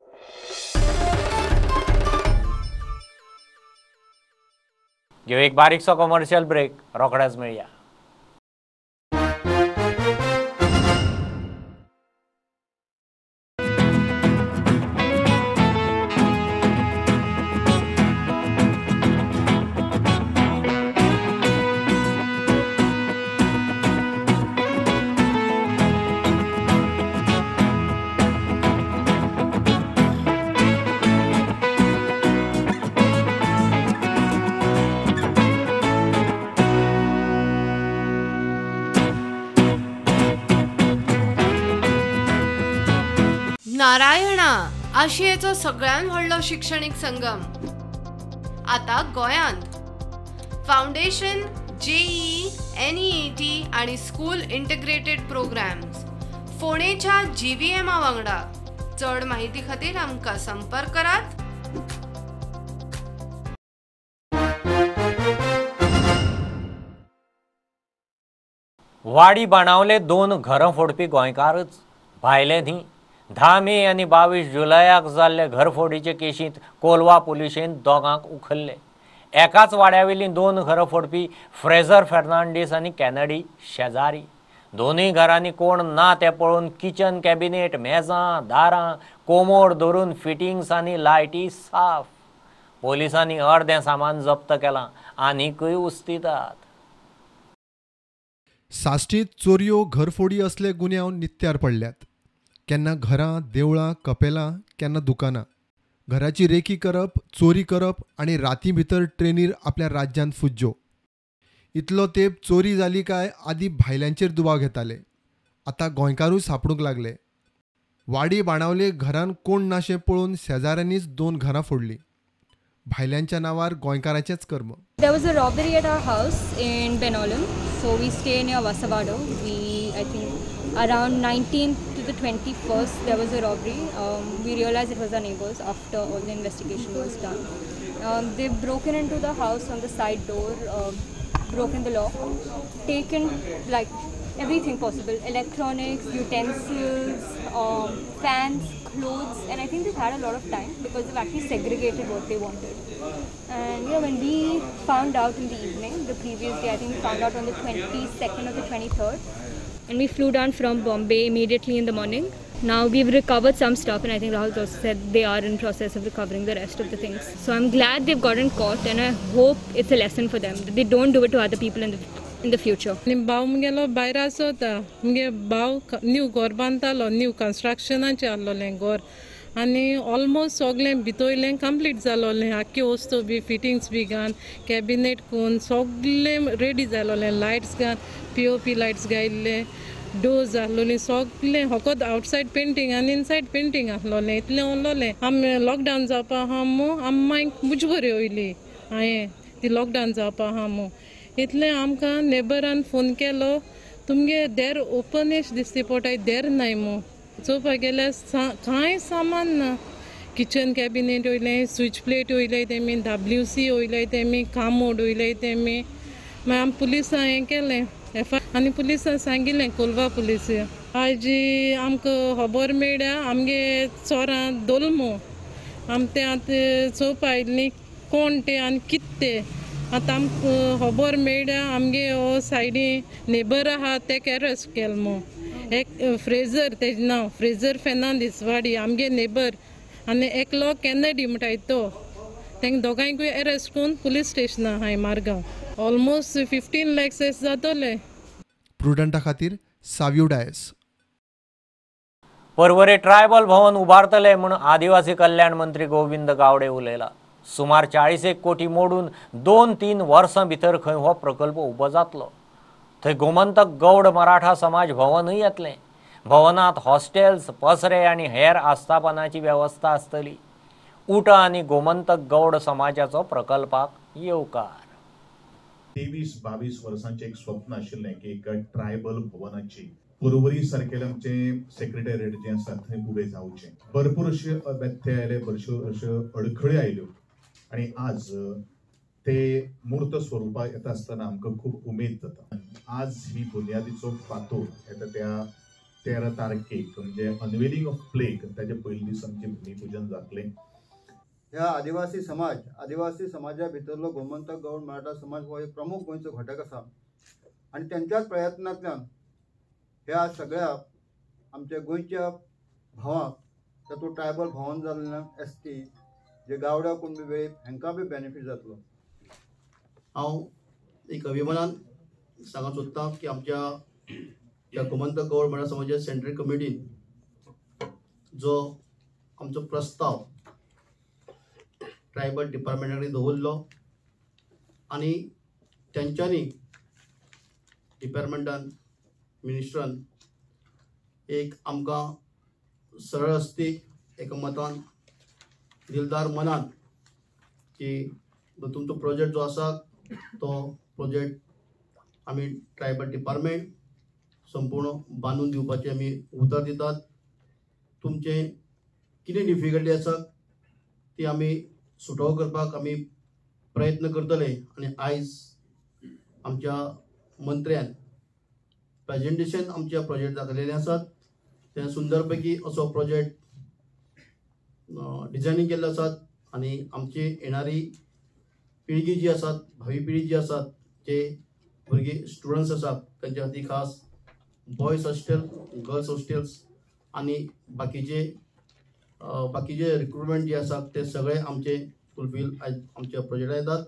घेऊ एक बारीकसो कमर्शियल ब्रेक, रोखडेच मेळया. नारायणा आशियेचो सगळ्यात व्हडलो शिक्षणीक संगम आता गोयांत. फाउंडेशन, जेईई, एनईईटी आणि स्कूल इंटिग्रेटेड प्रोग्राम्स फोंडेच्या जीव्हीएमा वांगडा. चड माहिती खातीर आमकां संपर्क करात. वाडी बाणावले 2 घरां फोडपी गोंयकारच भायले न्ही. 10 मे आनी 22 जुलयाक जाल्ले घरफोडीचे केशींत कोलवा पुलिशेन दोगांक उखल्ले. एकाच वाड्यावेलीं 2 घरां फोडपी फ्रेझर फेर्नांडीस आनी कॅनडी शेजारी. दोनूय घरांनी कोण ना तें पळोवन किचन कॅबिनेट, मेजां, दारां, कोमोड धरून फिटिंग्स आनी लायटी साफ. पोलिसांनी अर्दें सामान जप्त केलां, आनीकय उस्तितात. साश्टींत चोरयो, घरफोडी असले गुन्यांव नित्यार पडल्यात. केन्ना घरां, देवळां, कपेलां, केन्ना दुकानां. घराची रेकी करप, चोरी करप आनी राती भितर ट्रेनीर आपल्या राज्यांत फुज्जो. इतलो तेंप चोरी जाली काय आदी भायल्यांचेर दुबाव घेताले, आतां गोंयकारूय सांपडूंक लागले. वाडी बाणावले घरान कोण नाशें पळोवन शेजाऱ्यांनीच 2 घरां फोडलीं. भायल्यांच्या नांवार गोंयकारांचेंच कर्म. There was a robbery at our house in Benaulim. So we stay near Vasavado. We, I think, around 19th to the 21st, there was a robbery. We realized it was our neighbors after all the investigation was done. They've broken into the house on the side door, broken the lock, taken like everything possible, electronics, utensils, fans, clothes, and I think they've had a lot of time because they've actually segregated what they wanted. And yeah, when we found out in the evening, the previous day, I think we found out on the 22nd or the 23rd, and we flew down from Bombay immediately in the morning. Now we've recovered some stuff, and I think Rahul also said they are in process of recovering the rest of the things. So I'm glad they've gotten caught, and I hope it's a lesson for them that they don't do it to other people in the future. भाव मुगेलो भायर आसता, मुगे भाव new घर बांदतालो, new कन्स्ट्रक्शनाचें आहलोलें घर, आनी almost सगळें भितोयलें complete जालोलें, आख्खे वस्तू बी फिटिंग्स बी घान, कॅबिनेट कोन सगळें रेडी जालोलें, लायट्स घान, पीओपी लायट्स घायल्ले, डोर्स आहलोलीं सगळें, फकत आवटसायड पेंटींग आनी इनसायड पेंटींग आहलोलें, इतलें उरलोलें. आमी लॉकडावन जावपा आहा मू, आम मागीर मुजबरी वयली हांवें ती लॉकडावन जावपा आहा मू. इतलें आमकां नेबरान फोन केलो, तुमगे देर ओपन एश दिसती पोटाय, देर नाय मू. चोवपाक गेल्यार कांय सामान ना, किचन कॅबिनेट वयलें, स्विच प्लेट वयले तेमी, डब्ल्यूसी वयले तेमी, कामोड वयले तेमी. मागीर आमी पुलिसां हें केलें एफ आनी पुलिसां सांगिल्लें, कोलवा पुलीस. आज आमकां खबर मेळ्ळ्या आमगे चोरां दोलमो, आम तें आतां चोवपा आयिल्लीं कोण ते आनी कितें ते. आतां आमकां खबर मेळ्ळ्या आमगे हो सायडी नेबर आहा तेका एरेस्ट केलो मू, एक फ्रेजर तेजें नांव फ्रेजर फेर्नांडीस वाडी, आमगे नेबर, आनी एकलो कॅनडी म्हणटाय तो, तेंका दोगांयकूय एरेस्ट करून पुलीस स्टेशना आहाय मारगांव. ऑलमोस्ट 15 लॅक्स जातले. प्रुडंटा खातीर सावियो डायस. पर्वरे ट्रायबल भवन उबारतले म्हूण आदिवासी कल्याण मंत्री गोविंद गावडे उलयला. सुमार 41 कोटी मोडून 2-3 वर्सां भितर खंय हो प्रकल्प उबो जातलो. थंय गोमंतक गौड मराठा समाज भवनूय येतलें. भवनांत हॉस्टेल्स, पसरे आनी हेर आस्थापनाची वेवस्था आसतली. उटा आनी गोमंतक गौड समाजाचो प्रकल्पाक येवकार. 23-22 वर्सांचें एक स्वप्न आशिल्लें की एक ट्रायबल भवनाची पर्वरी सारकेलें आमचें सेक्रेटेरिएट जें आसा थंय उबें जावचें. भरपूर अशे व्यत्यय आयले, भरपूर अश्यो अडखळी आयल्यो आनी आज ते मूर्त स्वरुपाक येता आसतना आमकां खूब उमेद जाता. आज ही बुन्यादीचो फातोर येता त्या 13 तारखेक म्हणजे अनवेलिंग ऑफ प्लेक ताजे पयले दीस आमचें भुमीपुजन जातलें. ह्या आदिवासी समाज, आदिवासी समाजा भितरलो गोमंतक गौड मराठा समाज हो एक प्रमुख गोंयचो घटक आसा आनी तेंच्याच प्रयत्नांतल्यान ह्या सगळ्या आमच्या गोंयच्या भावांक, तातूंत ट्रायबल भवन जाल्ल्यान एस टी जे गावडा कुणबी वेळीप हांकां बी बेनिफीट जातलो. हांव एक अभिमानान सांगूंक सोदतां की आमच्या ह्या गोमंतक गौड मराठा समाजा सेंट्रल कमिटीन जो आमचो प्रस्ताव ट्रायबल डिपार्टमेंटा कडेन दवरलो आनी तेंच्यांनी डिपार्टमेंटान मिनिस्टरान एक आमकां सरळ हस्ती एका मतान दिलदार मनान की तुमचो प्रोजेक्ट जो आसा तो प्रोजेक्ट आमी ट्रायबल डिपार्टमेंट संपूर्ण बांदून दिवपाचें आमी उतर दितात. तुमचें कितें डिफिकल्टी आसा ती आमी सुटावो करपाक आमी प्रयत्न करतले आनी आयज आमच्या मंत्र्यान प्रेजेंटेशन आमच्या प्रोजेक्ट दाखयलेले आसात. ते सुंदर पैकी असो प्रोजेक्ट डिझायनींग केल्लो आसात आनी आमची येणारी पिळगी जी आसात, भावी पिळगी जी आसात, जे भुरगीं स्टुडंट्स आसात तांच्या खातीर खास बॉयज हॉस्टेल, गर्ल्स हॉस्टेल्स आनी बाकीचे बाकीचे रिक्रुटमेंट जे आसात ते सगळे आमचे फुलफील आयज आमच्या प्रोजेक्टात येतात.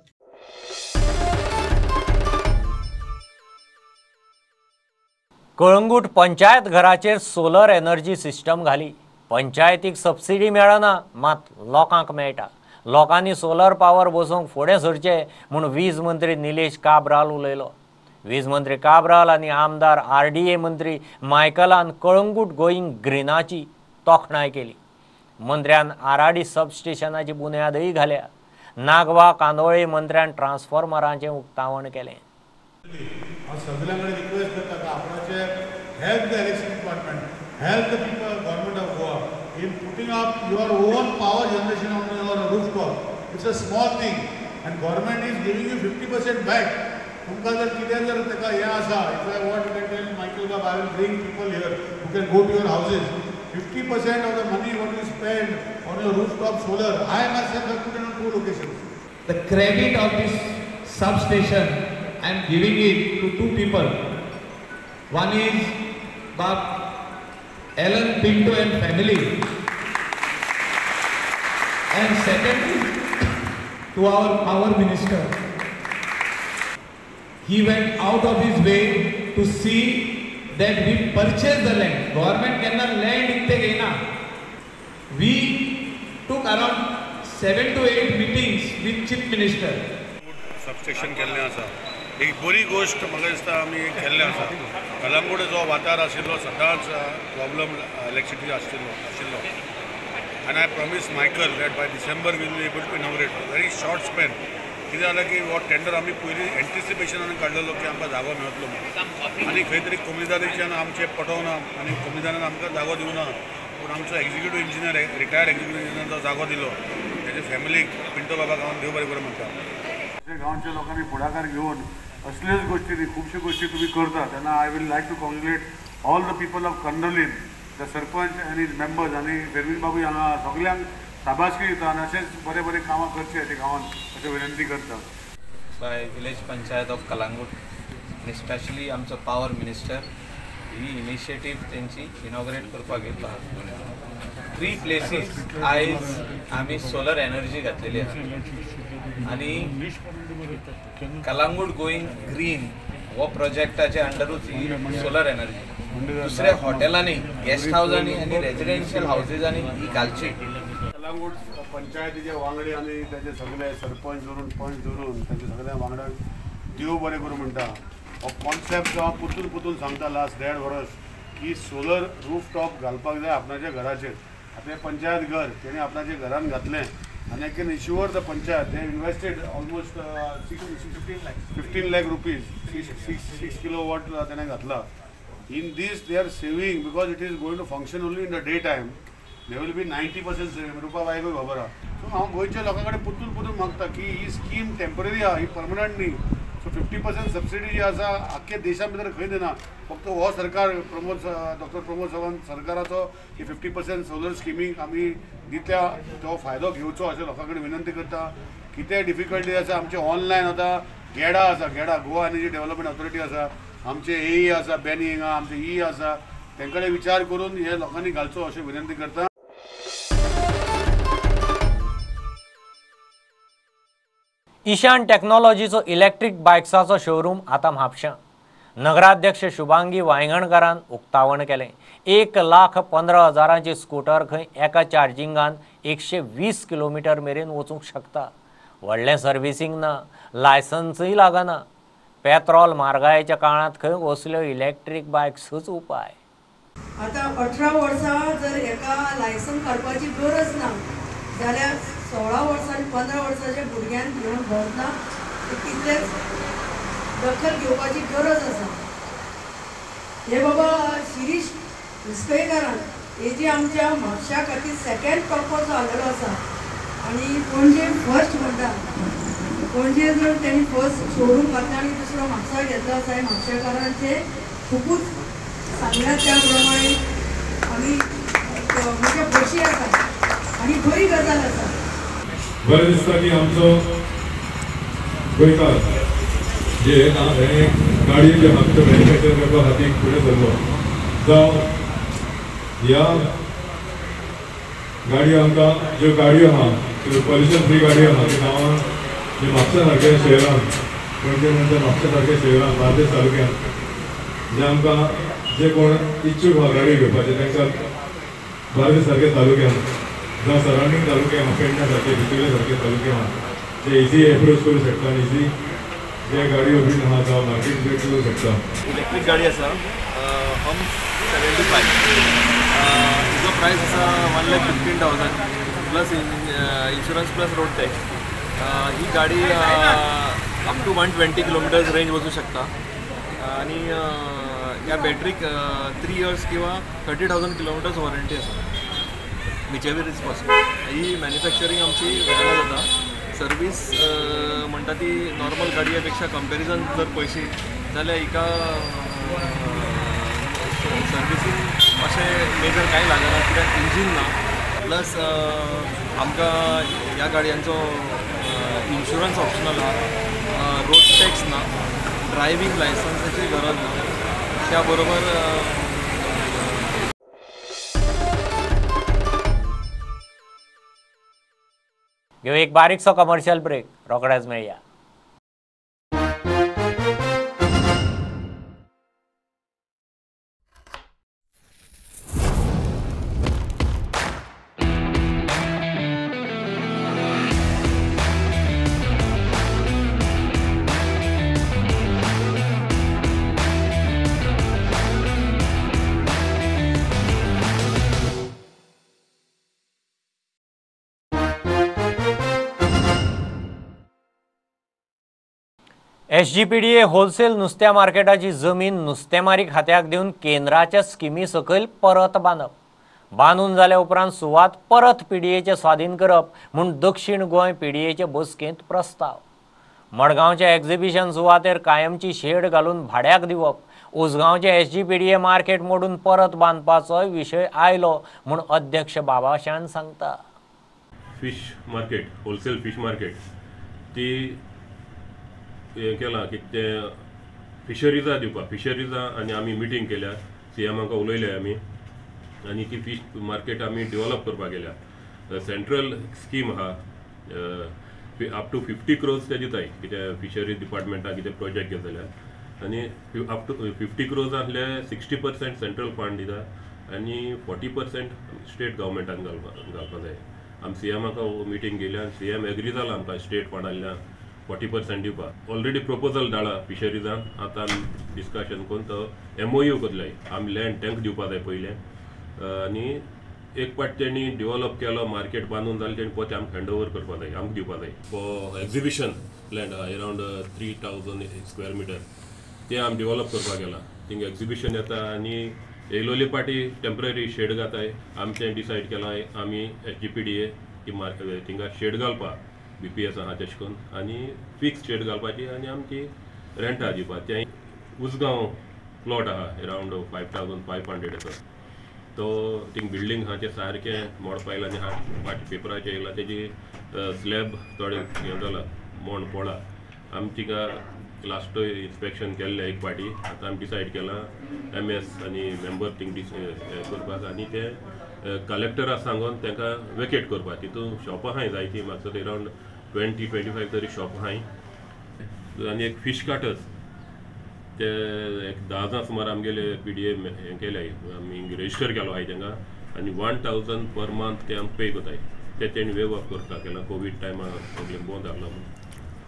कळंगूट पंचायत घराचेर सोलर एनर्जी सिस्टम घाली. पंचायतीक सबसिडी मेळना, मात लोकांक मेळटा. लोकांनी सोलर पावर बसोवंक फुडें सरचें म्हूण वीज मंत्री निलेश काब्राल उलयलो. वीज मंत्री काब्राल आनी आमदार RDA मंत्री मायकलान कळंगूट गोईंग ग्रीनाची तोखणाय केली. मंत्र्यान आराडी सबस्टेशनाची बुन्यादय घाल्या. नागवा कांदोळे मंत्र्यान ट्रान्सफॉर्मरांचें उक्तावण केलें. हांव सगळ्यां कडेन रिक्वेस्ट करता की आपणाचे help the election department, help the people, government of Goa in putting up your own power generation on your rooftop. It's a small thing and government is giving you 50% back. तुमकां जर कितें जर ताका हें आसा, if I want you can tell Michael Bab, I will bring people here who can go to your houses. 50% of the money what you spend on your rooftop solar, I myself have put in on 2 locations. The credit of this substation, I am giving it to 2 people. One is Bab Alan Pinto and family, and second is to our power minister. He went out of his way to see that we purchase the land. Government cannot land ikte gena. We took around 7 to 8 meetings with Chief Minister. Substation केल्लें आसा, एक बरी गोश्ट म्हाका दिसता आमी केल्लें आसा. कलंगूट जो वाठार आशिल्लो सदांच प्रॉब्लम इलेक्ट्रिसिटी आशिल्लो आनी I promise Michael that by December we'll be able to inaugurate. Very short span. कितें जालें की हो टेंडर आमी पयलीं एन्टिसिपेशनान काडलेलो की आमकां जागो मेळटलो म्हणून, आनी खंय तरी कोमुनिदादीच्यान आमचें पटोवना आनी कोमुनिदादान आमकां जागो दिवना. पूण आमचो executive engineer, retired executive engineer जो जागो दिलो तेजे फॅमिलीक पिंटो बाबाक हांव देव बरें करूं म्हणटा. गांवच्या लोकांनी फुडाकार घेवन असल्योच गोश्टी न्ही खुबश्यो गोश्टी तुमी करता तेन्ना I will like to congratulate all the people of Candolim, the sarpanch आनी his members आनी फेर्वीन बाबू हांगा सगल्यांक शाबासकी दिता आनी अशेंच बरें बरें कामां करचें अशें गांवांत अशें विनंती करता. By village panchayat of Calangute आनी स्पेशली आमचो पावर मिनिस्टर ही इनिशिएटीव तेंची इनॉग्रेट करपाक येतलो. 3 प्लेसीस आयज आमी सोलर एनर्जी घातलेली आसा आनी कलांगूट गोईंग ग्रीन हो प्रोजेक्टाचे अंडरूच ही सोलर एनर्जी. दुसऱ्या हॉटेलांनी, गेस्ट हावजांनी आनी रेजिडेन्शियल हावजीजांनी ही घालची. कलंगूट पंचायतीचे वांगडी आनी ताचे सगळे सरपंच धरून पंच धरून ताचे सगळ्या वांगड्यांक देव बरें करूं म्हणटा. हो कॉन्सेप्ट जो हांव पुतून पुतून सांगता लास्ट 1.5 वर्स की सोलर रूफ टॉप घालपाक जाय आपणाच्या घराचेर. आतां हें पंचायत घर तेणी आपणाच्या घरान घातलें आनी I can assure the panchayat they invested almost 15 lakh rupees 6 kilowatt तेणें घातला. In this they are saving because it is going to function only in the day time. There will be 90% saving. रुपा बायकूय खबर आहा. So हांव गोंयच्या लोकां कडेन पुतून पुतून मागता की ही स्कीम टेम्पररी आहा, ही परमनंट न्ही. सो 50% सबसिडी जी आसा आख्खे देशा भितर खंय दिना, फक्त हो सरकार प्रमोद डॉक्टर प्रमोद सावंत सरकाराचो ही 50% सोलर स्किमीक आमी दितल्या तो फायदो घेवचो अशें लोकां कडेन विनंती करता. कितें डिफिकल्टी आसा आमचें ऑनलायन आतां गेडा आसा, गेडा गोवा एनर्जी डेव्हलपमेंट ऑथॉरिटी आसा, आमचे ए आसा, बॅनी हिंगा आमचे ई आसा, तेंकडे विचार करून हे लोकांनी घालचो अशें विनंती करता. ईशान टेक्नॉलॉजीचो इलेक्ट्रीक बायक्साचो शोरूम आतां म्हापशां. नगराध्यक्ष शुभांगी वायंगणकारान उक्तावण केलें. 1,15,000 स्कूटर खंय एका चार्जिंगान 120 किलोमिटर मेरेन वचूंक शकता. व्हडलें सर्विसींग ना, लायसन्सूय लागना. पेट्रोल म्हारगायेच्या काळांत खंय असल्यो इलेक्ट्रीक बायक्सूच उपाय. आतां 18 वर्सां जर एका लायसन काडपाची गरज ना जाल्यार 16 वर्सां आनी 15 वर्साच्या भुरग्यान घेवन भोंवतना तितलेच दखल घेवपाची गरज आसा. हे बाबा शिरीष विस्कयकारान हे जी आमच्या म्हापशा खातीर सेकेंड टॉपर जो आलेलो आसा आनी पणजे फर्स्ट म्हणटा, पणजे जर तेणी फर्स्ट शोरूम घातला आनी दुसरो म्हापसा घेतलो आसा, हे म्हापशेकारांचे खुबूच सांगल्या त्या प्रमाणे आमी म्हणजे खोशी आसा आनी बरी गजाल आसा. बरें दिसता की आमचो गोंयकार जे हें गाडयेचे हक्क मॅन्युफॅक्चर करपा खातीर फुडें सरलो, जावं ह्या गाडयो आमकां ज्यो गाडयो आहा त्यो पॉल्युशन फ्री गाडयो आहा त्यो गांवांत जे म्हापसा सारक्या शहरांत, पणजे नंतर म्हापसा सारक्या शहरांत बार्देस तालुक्यांत जे आमकां जे कोण इच्छूक आहा गाडी घेवपाचे तांकां बार्देस सारक्या तालुक्यांत जावं सरावंडींग तालुके आहा, पेडण्या सारके बिचोले सारके तालुके आहा ते इजी एप्रोच करूं शकता आनी इजी जे गाडयो बीन आहा जावं मार्केट बीन करूं शकता. इलेक्ट्रीक गाडी आसा हम 75, हिजो प्रायस आसा 1,15,000 plus insurance plus road tax. ही गाडी अप टू 120 किलोमिटर्स रेंज वचूं शकता आनी ह्या बॅटरीक 3 इयर्स किंवा 30,000 किलोमिटर्स वॉरंटी आसा, whichever is possible. He manufacturing आमची वेगळा जाता. सर्वीस म्हणटा ती नॉर्मल गाडये पेक्षा कंपॅरिजन जर पळयशी जाल्यार हिका सर्विसींग अशें मेजर कांय लागना कित्याक इंजीन ना, प्लस आमकां ह्या गाडयांचो इन्शुरन्स ऑप्शनल आहा, रोड टॅक्स ना, ड्रायव्हींग लायसन्साची गरज ना, त्या बरोबर घेऊ एक बारीकसो कमर्शियल ब्रेक, रोखडेच मेळया. एसजीपीडीए होलसेल नुस्त्या मार्केटाची जमीन नुस्तेमारी खात्याक दिवन केंद्राच्या स्किमी सकयल परत बांदप, बांदून जाल्या उपरांत सुवात परत पीडीएचे स्वाधीन करप म्हूण दक्षिण गोंय पीडीएचे बसकेंत प्रस्ताव. मडगांवच्या एक्झिबिशन सुवातेर कायमची शेड घालून भाड्याक दिवप, उसगांवचे एसजीपीडीए मार्केट मोडून परत बांदपाचोय विशय आयलो म्हूण अध्यक्ष बाबाशान सांगता. Fish market, wholesale fish market ती हें केलां की तें फिशरीजा दिवपाक, फिशरीजा आनी आमी मिटींग केल्या, सी एमाक उलयले आमी आनी ती फीश मार्केट आमी डेवलप करपाक गेल्या. सेंट्रल स्कीम आहा, अप टू 50 क्रोर्स ते दिताय कितें फिशरीज डिपार्टमेंटाक कितें प्रोजेक्ट घेत जाल्यार. आनी अप टू 50 क्रोर्स आहले 60% सेंट्रल फंड दिता आनी 40% स्टेट गव्हर्मेंटान घालपा जाय. आमी सी एमाक मिटींग केली आनी सी एम एग्री जाला आमकां स्टेट फंडांतल्यान 40% दिवपाक. ऑलरेडी प्रपोजल धाडला फिशरीजान, आतां आमी डिस्कशन करून तो MOU करतले. आमी लँड तांकां दिवपा जाय पयलें आनी एक पाट तेणी डेवलप केलो मार्केट बांदून जाल्यार तेणी पोते आमकां हँड ओवर करपा जाय, आमकां दिवपा जाय. फॉर एक्झिबिशन लँड आहा अरावंड 3000 स्क्वेअर मिटर तें आमी डेवलप करपाक गेलां. थिंगा एक्झिबिशन येता आनी येयलोली पाटी टेंपररी शेड घाताय. आमी तें डिसायड केलां आमी SGPDA ती थिंगा शेड घालपा BPS आहा तेश करून आनी फिक्स शेड घालपाची आनी आमची रेंटा दिवपा. तें उसगांव प्लॉट आहा अरावंड 5500 आसा तो थिंग बिल्डींग आहा तें सारकें मोडपा येयलां आनी फाटीं पेपराचेर येयलां तेजी स्लॅब थोडें हें जाला मोड पडला. आमी थिंगा लास्ट इन्स्पेक्शन केल्लें एक पाटी. आतां आमी डिसायड केलां MS आनी मेंबर थिंग करपाक आनी ते कलेक्टरा सांगून तांकां वेकेट करपाक. तितून शॉपां आहाय जायतीं, म्हाका अरावंड 20-25 तरी शॉप आहाय आनी एक फिश कार्टस ते एक 10 जाण सुमार आमगेले PDA हें केले आमी रजिस्टर केलो आहाय तांकां आनी 1000 पर मंथ ते आमकां पे करताय. ते तेणी वेव ऑफ करता केलां कोवीड टायमार सगळें बंद आहलो म्हूण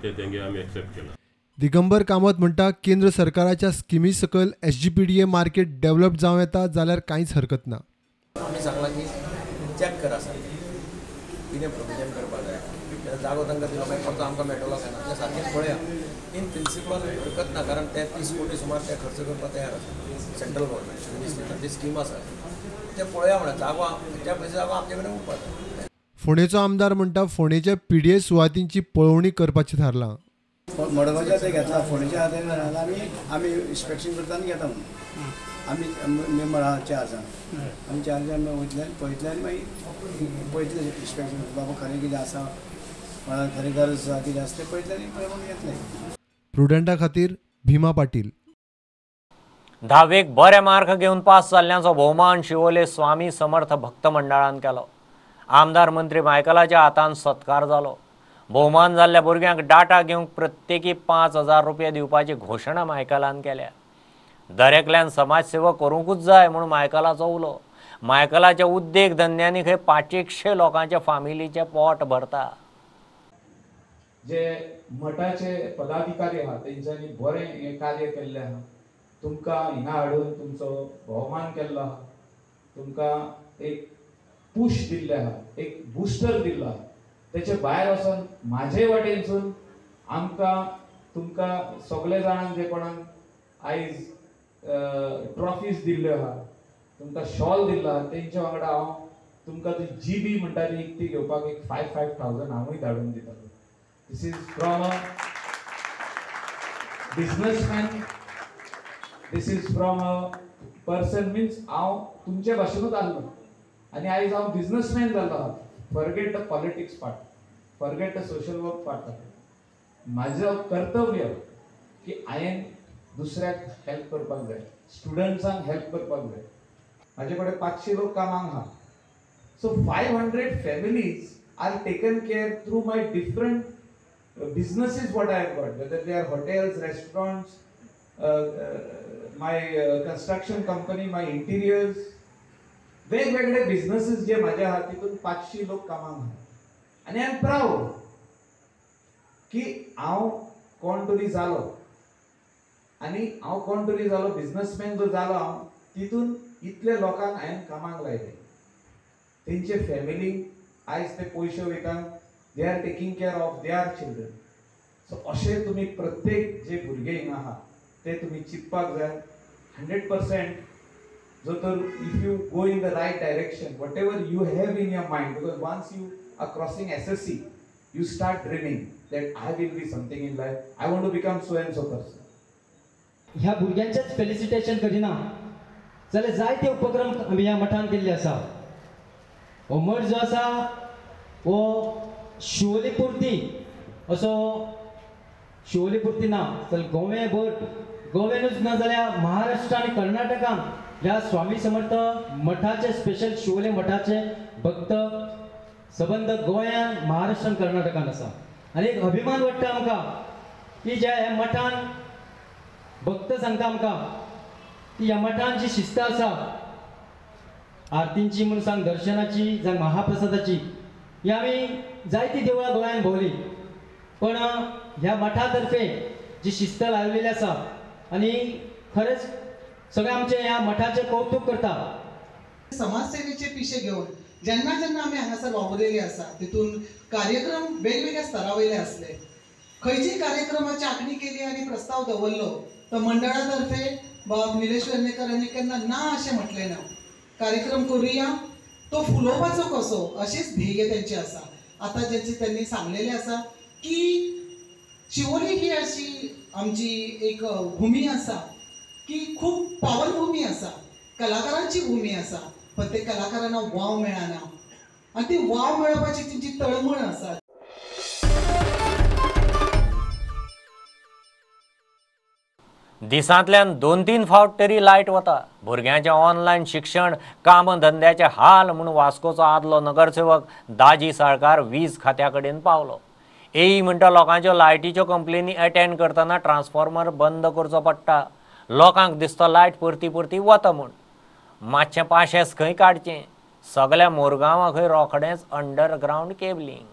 ते तेंगे आमी एक्सेप्ट केलां. दिगंबर कामत म्हणटा केंद्र सरकाराच्या स्किमी सकयल SGPDA market develop जावं येता जाल्यार कांयच हरकत ना. आमी सांगलां की चॅक करा सारकें कितें प्रोविजन करपाक जाय, जागो तांकां दिलो मागीर परतो आमकां मेळटलो काय ना तें सारकें पळया. इन प्रिंसिपल हरकत ना, कारण ते 30 कोटी सुमार ते खर्च करपाक तयार आसा सेंट्रल गव्हर्मेंट मिनिस्ट्रीन ती स्कीम आसा तें पळया म्हणल्यार जागो त्या पयशे जागो आमचे कडेन उरपाक जाय. फोंडेचो आमदार म्हणटा फोंडेच्या PDA सुवातींची पळोवणी करपाचें थारलां. मडगांवच्या ते घेतला, फोंडेच्या ते आमी आमी इन्स्पेक्शन करता आनी घेता म्हणून आमी मेंबर आहा 4 जाण, आमी 4 जाण वयतले पळयतले आनी मागीर पळयतले इन्स्पेक्शन बाबा खरें कितें आसा, खरें गरज आसा कितें आसा तें पळयतले आनी प्रमाण घेतले. प्रुडंटा खातीर भीमा पाटील. धावेक बरे मार्क घेवन पास जाल्ल्यांचो भोवमान शिवोले स्वामी समर्थ भक्त मंडळान केलो. आमदार मंत्री मायकलाच्या हातान सत्कार जालो. भोवमान जाल्ल्या भुरग्यांक डाटा घेवंक प्रत्येकी 5000 रुपया दिवपाची घोशणा मायकलान केल्या. दरेकल्यान समाजसेवा करूंकूच जाय म्हूण मायकलाचो उलो. मायकलाच्या उद्देग धंद्यांनी खंय 500 लोकांच्या फामिलीचें पोट भरता. जे मठाचे पदाधिकारी आहा तेंच्यांनी बरें हें कार्य केल्लें आहा, तुमकां हिंगा हाडून तुमचो भोवमान केल्लो आहा, तुमकां एक पुश दिल्लें आहा, एक बुस्टर दिल्लो आहा. तेचे भायर वचोन म्हाजे वाटेनसून आमकां तुमकां सगळे जाणांक जे कोणाक आयज ट्रॉफीज दिल्ल्यो आहा, तुमकां शॉल दिल्लो आहा, तेंच्या वांगडा हांव तुमकां ती GB म्हणटा ती विकती घेवपाक एक 5,000 हांवूय धाडून दितालो. This is from a businessman, this is from a person, means हांव तुमचे भाशेनूच आहलो आनी आयज हांव बिजनसमॅन जाल्लो आहा. Forget the politics part, forget the social work part. म्हाजें कर्तव्य की हांवें दुसऱ्याक हेल्प करपाक जाय, स्टुडंट्सांक हेल्प करपाक जाय. म्हाजे कडेन 500 लोक कामाक आहा, so 500 families are taken care through my different businesses what I have got, whether they are hotels, restaurants, my construction company, my interiors, वेगवेगळे बिझनेसेस जे म्हाजे आहा तितून 500 लोक कामाक आहा. आनी I am proud की हांव कोण तरी जालो आनी हांव कोण तरी जालो बिझनसमॅन जो जालो हांव तितून इतले लोकांक हांवें कामाक लायले, तेंचे फॅमिली आयज ते पयशे वयता, they are taking care of their children. So अशें तुमी प्रत्येक जे भुरगे हिंगा आहा ते तुमी चिंतपाक जाय. 100% जो तर if you go in the right direction, whatever you have in your mind, because once you are crossing SSC you start dreaming that I will be something in life, I want to become so and so person. ह्या भुरग्यांचेच felicitation करिना जाल्यार जायते उपक्रम आमी ह्या मठान केल्ले आसा. हो मठ जो आसा हो शिवोली पुरती असो शिवोली पुरती ना जाल्यार गोव्याभर, गोव्यानूच ना जाल्यार महाराष्ट्र आनी कर्नाटकान ह्या स्वामी समर्थ मठाचे स्पेशल शिवोले मठाचे भक्त सबंद गोंयान, महाराष्ट्रान, कर्नाटकान आसा. आनी एक अभिमान वाडटा आमकां की ज्या ह्या मठान भक्त सांगता आमकां की ह्या मठान जी शिस्त आसा आरतींची म्हूण सांग, दर्शनाची जावं महाप्रसादाची, ही आमी जायती देवळां गोंयांत भोंवली, पण ह्या मठा तर्फे जी शिस्त लायलेली आसा आनी खरेंच सगळे आमचे ह्या मठाचें कौतूक करता. समाजसेवेचे पिशे घेवन जेन्ना जेन्ना आमी हांगासर वावुरलेली आसा तितून कार्यक्रम वेगवेगळ्या स्तरा वयले आसले. खंयचीय कार्यक्रमाची आंखणी केली आनी प्रस्ताव दवरलो तर मंडळा तर्फे बाब निलेश वेर्णेकर हांणी केन्ना ना अशें म्हटलें ना. कार्यक्रम करुया, तो फुलोवपाचो कसो अशेंच ध्येय तेंचें आसा. आतां जेंचे त्यांनी सांगलेलें आसा की शिवोली ही अशी आमची एक भूमी आसा की खूब पावन भूमी आसा, कलाकारांची भूमी आसा, पण ते कलाकारांना वाव मेळना आनी ती वाव मेळोवपाची तेंची तळमळ आसा. दिसांतल्यान 2-3 फावट तरी लायट वता. भुरग्यांचें ऑनलायन शिक्षण, काम धंद्याचे हाल म्हूण वास्कोचो आदलो नगरसेवक दाजी साळकार वीज खात्या कडेन पावलो. एई म्हणटा लोकांच्यो लायटीच्यो कंप्लेनी अटेंड करतना ट्रान्सफॉर्मर बंद करचो पडटा. लोकांक दिसता लायट परती परती वता म्हूण. मातशें पाशेंस खंय काडचें, सगळ्या मोरगांवां खंय रोखडेंच अंडरग्रावंड केबलिंग.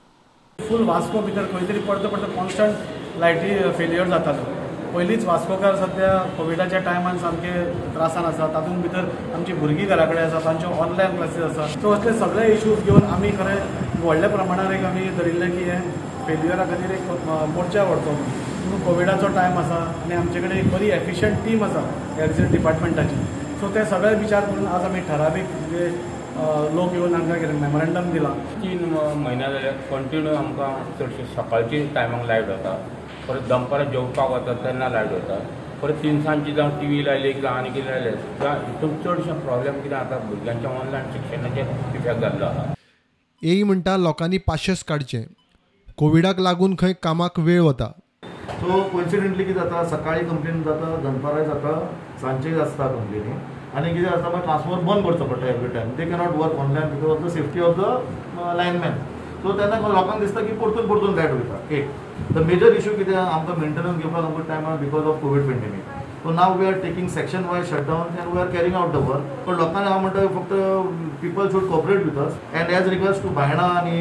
फूल वास्को भितर खंय तरी पडतो पडतो कॉन्स्टंट लायटी फेलियर जातालो. पयलींच वास्कोकार सद्या कोविडाच्या टायमान सामके त्रासान आसा, तातूंत भितर आमची भुरगीं घरा कडेन आसा, तांच्यो ऑनलायन क्लासीस आसा. सो असले सगळे इश्यूज घेवन आमी खरें व्हडल्या प्रमाणार एक आमी धरिल्लें की हें फेलियरा खातीर एक मोर्चा व्हरचो म्हणून. कोविडाचो टायम आसा आनी आमचे कडेन एक बरी एफिशियंट टीम आसा एलसीडी डिपार्टमेंटाची. सो ते सगळे विचार करून आज आमी ठरावीक म्हणजे लोक येवन आमकां कितें मेमोरेंडम दिलां. 3 म्हयने जाल्यार कंटिन्यू आमकां चडशे सकाळचे टायमाक लायट वता, परत दनपारां जेवपाक वता तेन्ना लायट वता, परत तिनसांजची जावं टी व्ही लायली जावं आनी कितें लायलें जावं हितून चडशे प्रॉब्लेम कितें आतां भुरग्यांच्या ऑनलायन शिक्षणाचेर इफेक्ट जाल्लो आसा. एई म्हणटा लोकांनी पाशेंस काडचें, कोविडाक लागून खंय कामाक वेळ वता. सो कोइन्सिडेंटली कितें जाता, सकाळी कंप्लेन जाता, दनपाराय जाता, सांजचेय आसता कंप्लेनी, आनी कितें आसता मागीर ट्रान्सफॉर्मर बंद करचो पडटा every time. They cannot work online because of the safety of the lineman. So तेन्ना लोकांक दिसता की परतून परतून लायट वयता. एक the major issue कितें आमकां मेंटेनन्स घेवपाक आमकां टायम आहा because of Covid pandemic. So now we are taking section wise shutdown and we are carrying out the work. पण लोकांनी हांव म्हणटा फक्त people should cooperate with us. And as regards to Baina आनी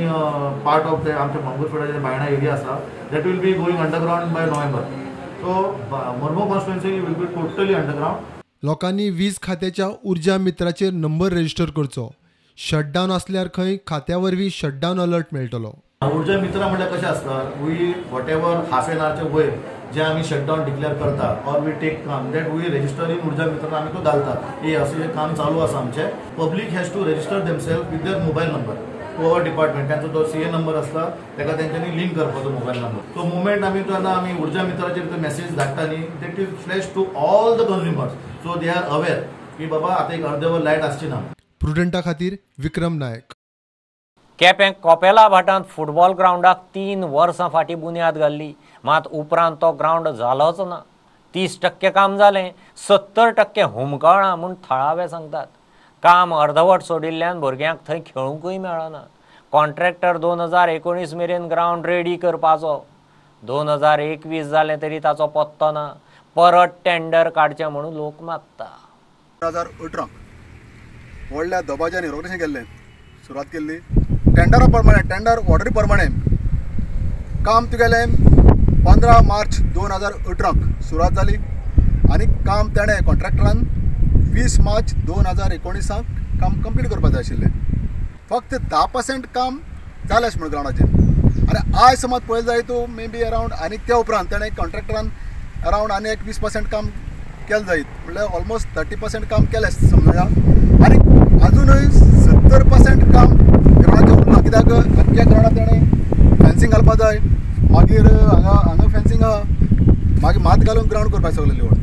part of ते आमच्या मांगूरफेडाचे Baina area आसा, that will be going underground by November. So Mormugao constituency will be totally underground. लोकांनी वीज खात्याच्या ऊर्जा मित्राचेर नंबर रजिस्टर करचो. शटडावन आसल्यार खंय खात्या वरवीं शटडावन अलर्ट मेळटलो. ऊर्जा मित्र म्हणल्यार कशें आसता, we whatever half an आवरचे वयर जे आमी शटडावन डिक्लेअर करता ऑर we take काम that we register in Urja Mitra, आमी तो घालता की अशें जें काम चालू आसा आमचें. Public has to register themselves with their mobile number to our department. तांचो तो सी ए नंबर आसता ताका तेंच्यांनी लिंक करपाचो मोबायल नंबर. सो मुवमेंट आमी तेन्ना आमी ऊर्जा मित्राचेर तो मॅसेज धाडटा न्ही, that is flash to all the consumers. So they are aware की बाबा आतां एक अर्दे वर लायट आसची ना. प्रुडंटा खातीर विक्रम नायक. केपें कोपेला भाटांत फुटबॉल ग्रावंडाक 3 वर्सां फाटीं बुन्याद घाल्ली, मात उपरांत तो ग्रावंड जालोच ना. 30% काम जालें, 70% हुमकळ्ळां म्हूण थळावे सांगतात. काम अर्दवट सोडिल्ल्यान भुरग्यांक थंय खेळूंकूय मेळना. कॉन्ट्रॅक्टर 2019 मेरेन ग्रावंड रेडी करपाचो, 2021 जालें तरी ताचो पत्तो ना. परत टेंडर काडचें म्हणून लोक मागता. 2018 व्हडल्या दबाज्यान इनॉग्रेशन केल्लें, सुरवात केल्ली टेंडरा प्रमाणे, टेंडर ऑर्डरी प्रमाणे काम तुगेलें 15 मार्च 2018 सुरवात जाली आनी काम तेणें कॉन्ट्रॅक्टरान 20 मार्च 2019 काम कंप्लीट करपाक जाय आशिल्लें. फक्त 10% काम जालें अशें म्हण ग्रावंडाचेर. आनी आयज समज पळयलें जाय तूं मे बी अरावंड आनी त्या उपरांत तेणें कॉन्ट्रॅक्टरान अरावंड आनी एक 20% काम केलें जायत, म्हणल्यार ऑलमोस्ट 30% काम केलें समजा. आनी आजुनूय 70% काम ग्रावंडाचें उरलां, कित्याक आख्ख्या ग्रावंडार तेणें फेन्सिंग घालपाक जाय, मागीर हांगा हांगा फेन्सिंग आहा, मागीर मात घालून ग्रावंड करपाक सगळें लेवड.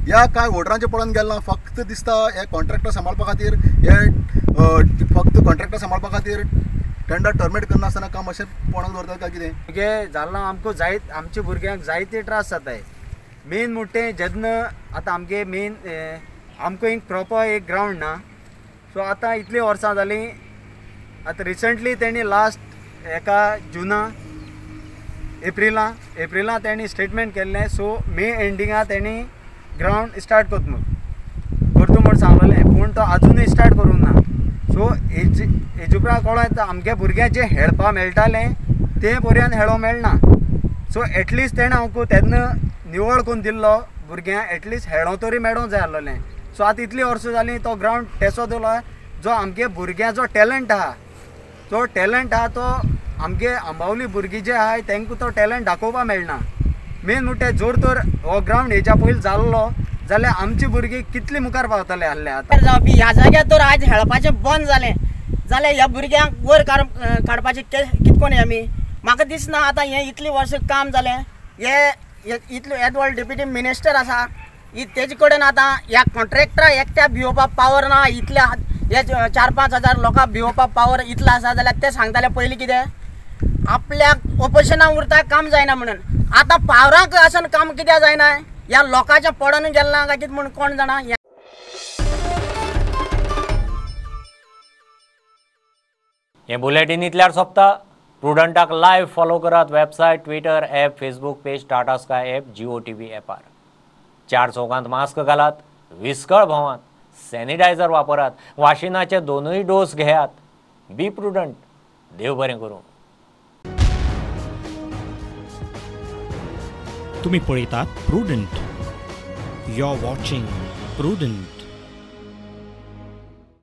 ह्या कांय वोटरांचें पळोवन गेलें ना, फक्त दिसता हे कॉन्ट्रॅक्टर सांबाळपा खातीर, हे फक्त कॉन्ट्रॅक्टर सांबाळपा खातीर टेंडर टर्मिनेट करनासतना काम अशें पळोवन दवरतात काय कितें. भुरगे जालां आमकां जायत, आमच्या भुरग्यांक जायते त्रास जाताय. मेन म्हणटा जेन्ना आतां आमगे मेन आमकां एक प्रॉपर एक ग्रावंड ना. सो आतां इतलीं वर्सां जालीं, आतां रिसंटली तेणी लास्ट एका जुना एप्रिला तेणी स्टेटमेंट केल्लें. सो मे एंडिंगा तेणी ग्रावंड स्टार्ट करता म्हूण सांगलेलें, पूण तो आजुनूय स्टार्ट करूंक ना. सो हेजे उपरांत कळोन येता आमगे भुरग्यांक जें हेळपा मेळटालें तें पर्यंत हेळोंक मेळना. सो एटलिस्ट तेणें आमकां तेन्ना निवळ करून दिल्लो भुरग्यांक एटलिस्ट हेळों तरी मेळोंक जाय आसलेलें. सो आतां इतलीं वर्सां जालीं तो ग्रावंड तेसो दिलो, जो आमगे भुरग्यां जो टॅलंट आहा, जो टॅलंट आहा तो आमगे आंबावली भुरगीं जे आहाय तांकां तो टॅलंट दाखोवपाक मेळना. मेन म्हणटा जोर तर हो ग्रावंड हेच्या पयलीं जाल्लो जाल्यार आमची भुरगीं कितली मुखार पावतले आहले. आतां जावपी ह्या जाग्यार तर आयज हेळपाचें बंद जालें जाल्यार ह्या भुरग्यांक वयर काडपाचें कितें कोण आमी म्हाका दिसना. आतां हें इतलीं वर्सां काम जालें, हे इतलो येदो व्हडलो डेप्युटी मिनिस्टर आसा, तेजे कडेन आतां ह्या कॉन्ट्रॅक्टरा एकट्या भिवोवपाक पावर ना. इतल्या हे 4-5 हजार लोकांक भिवोवपाक पावर इतलो आसा जाल्यार ते सांगताले पयलीं कितें आपल्याक ओपोजिशनाक उरता काम जायना म्हणून. आतां पावराक आसून काम कित्याक जायना, ह्या लोकांचें पडोन गेलें ना काय कितें म्हूण कोण जाणा. हें बुलेटीन इतल्यार सोंपता. प्रुडंटाक लायव्ह फॉलो करात website, Twitter app, Facebook page, Tata Sky app, Jio TV ॲपार. 4 चौकांत मास्क घालात, विस्कळ भोंवात, सॅनिटायझर वापरात, वाशिनाचे 2 डोस घेयात. Be prudent. देव बरें करूं. तुम्ही पळयतात Prudent. You are watching Prudent.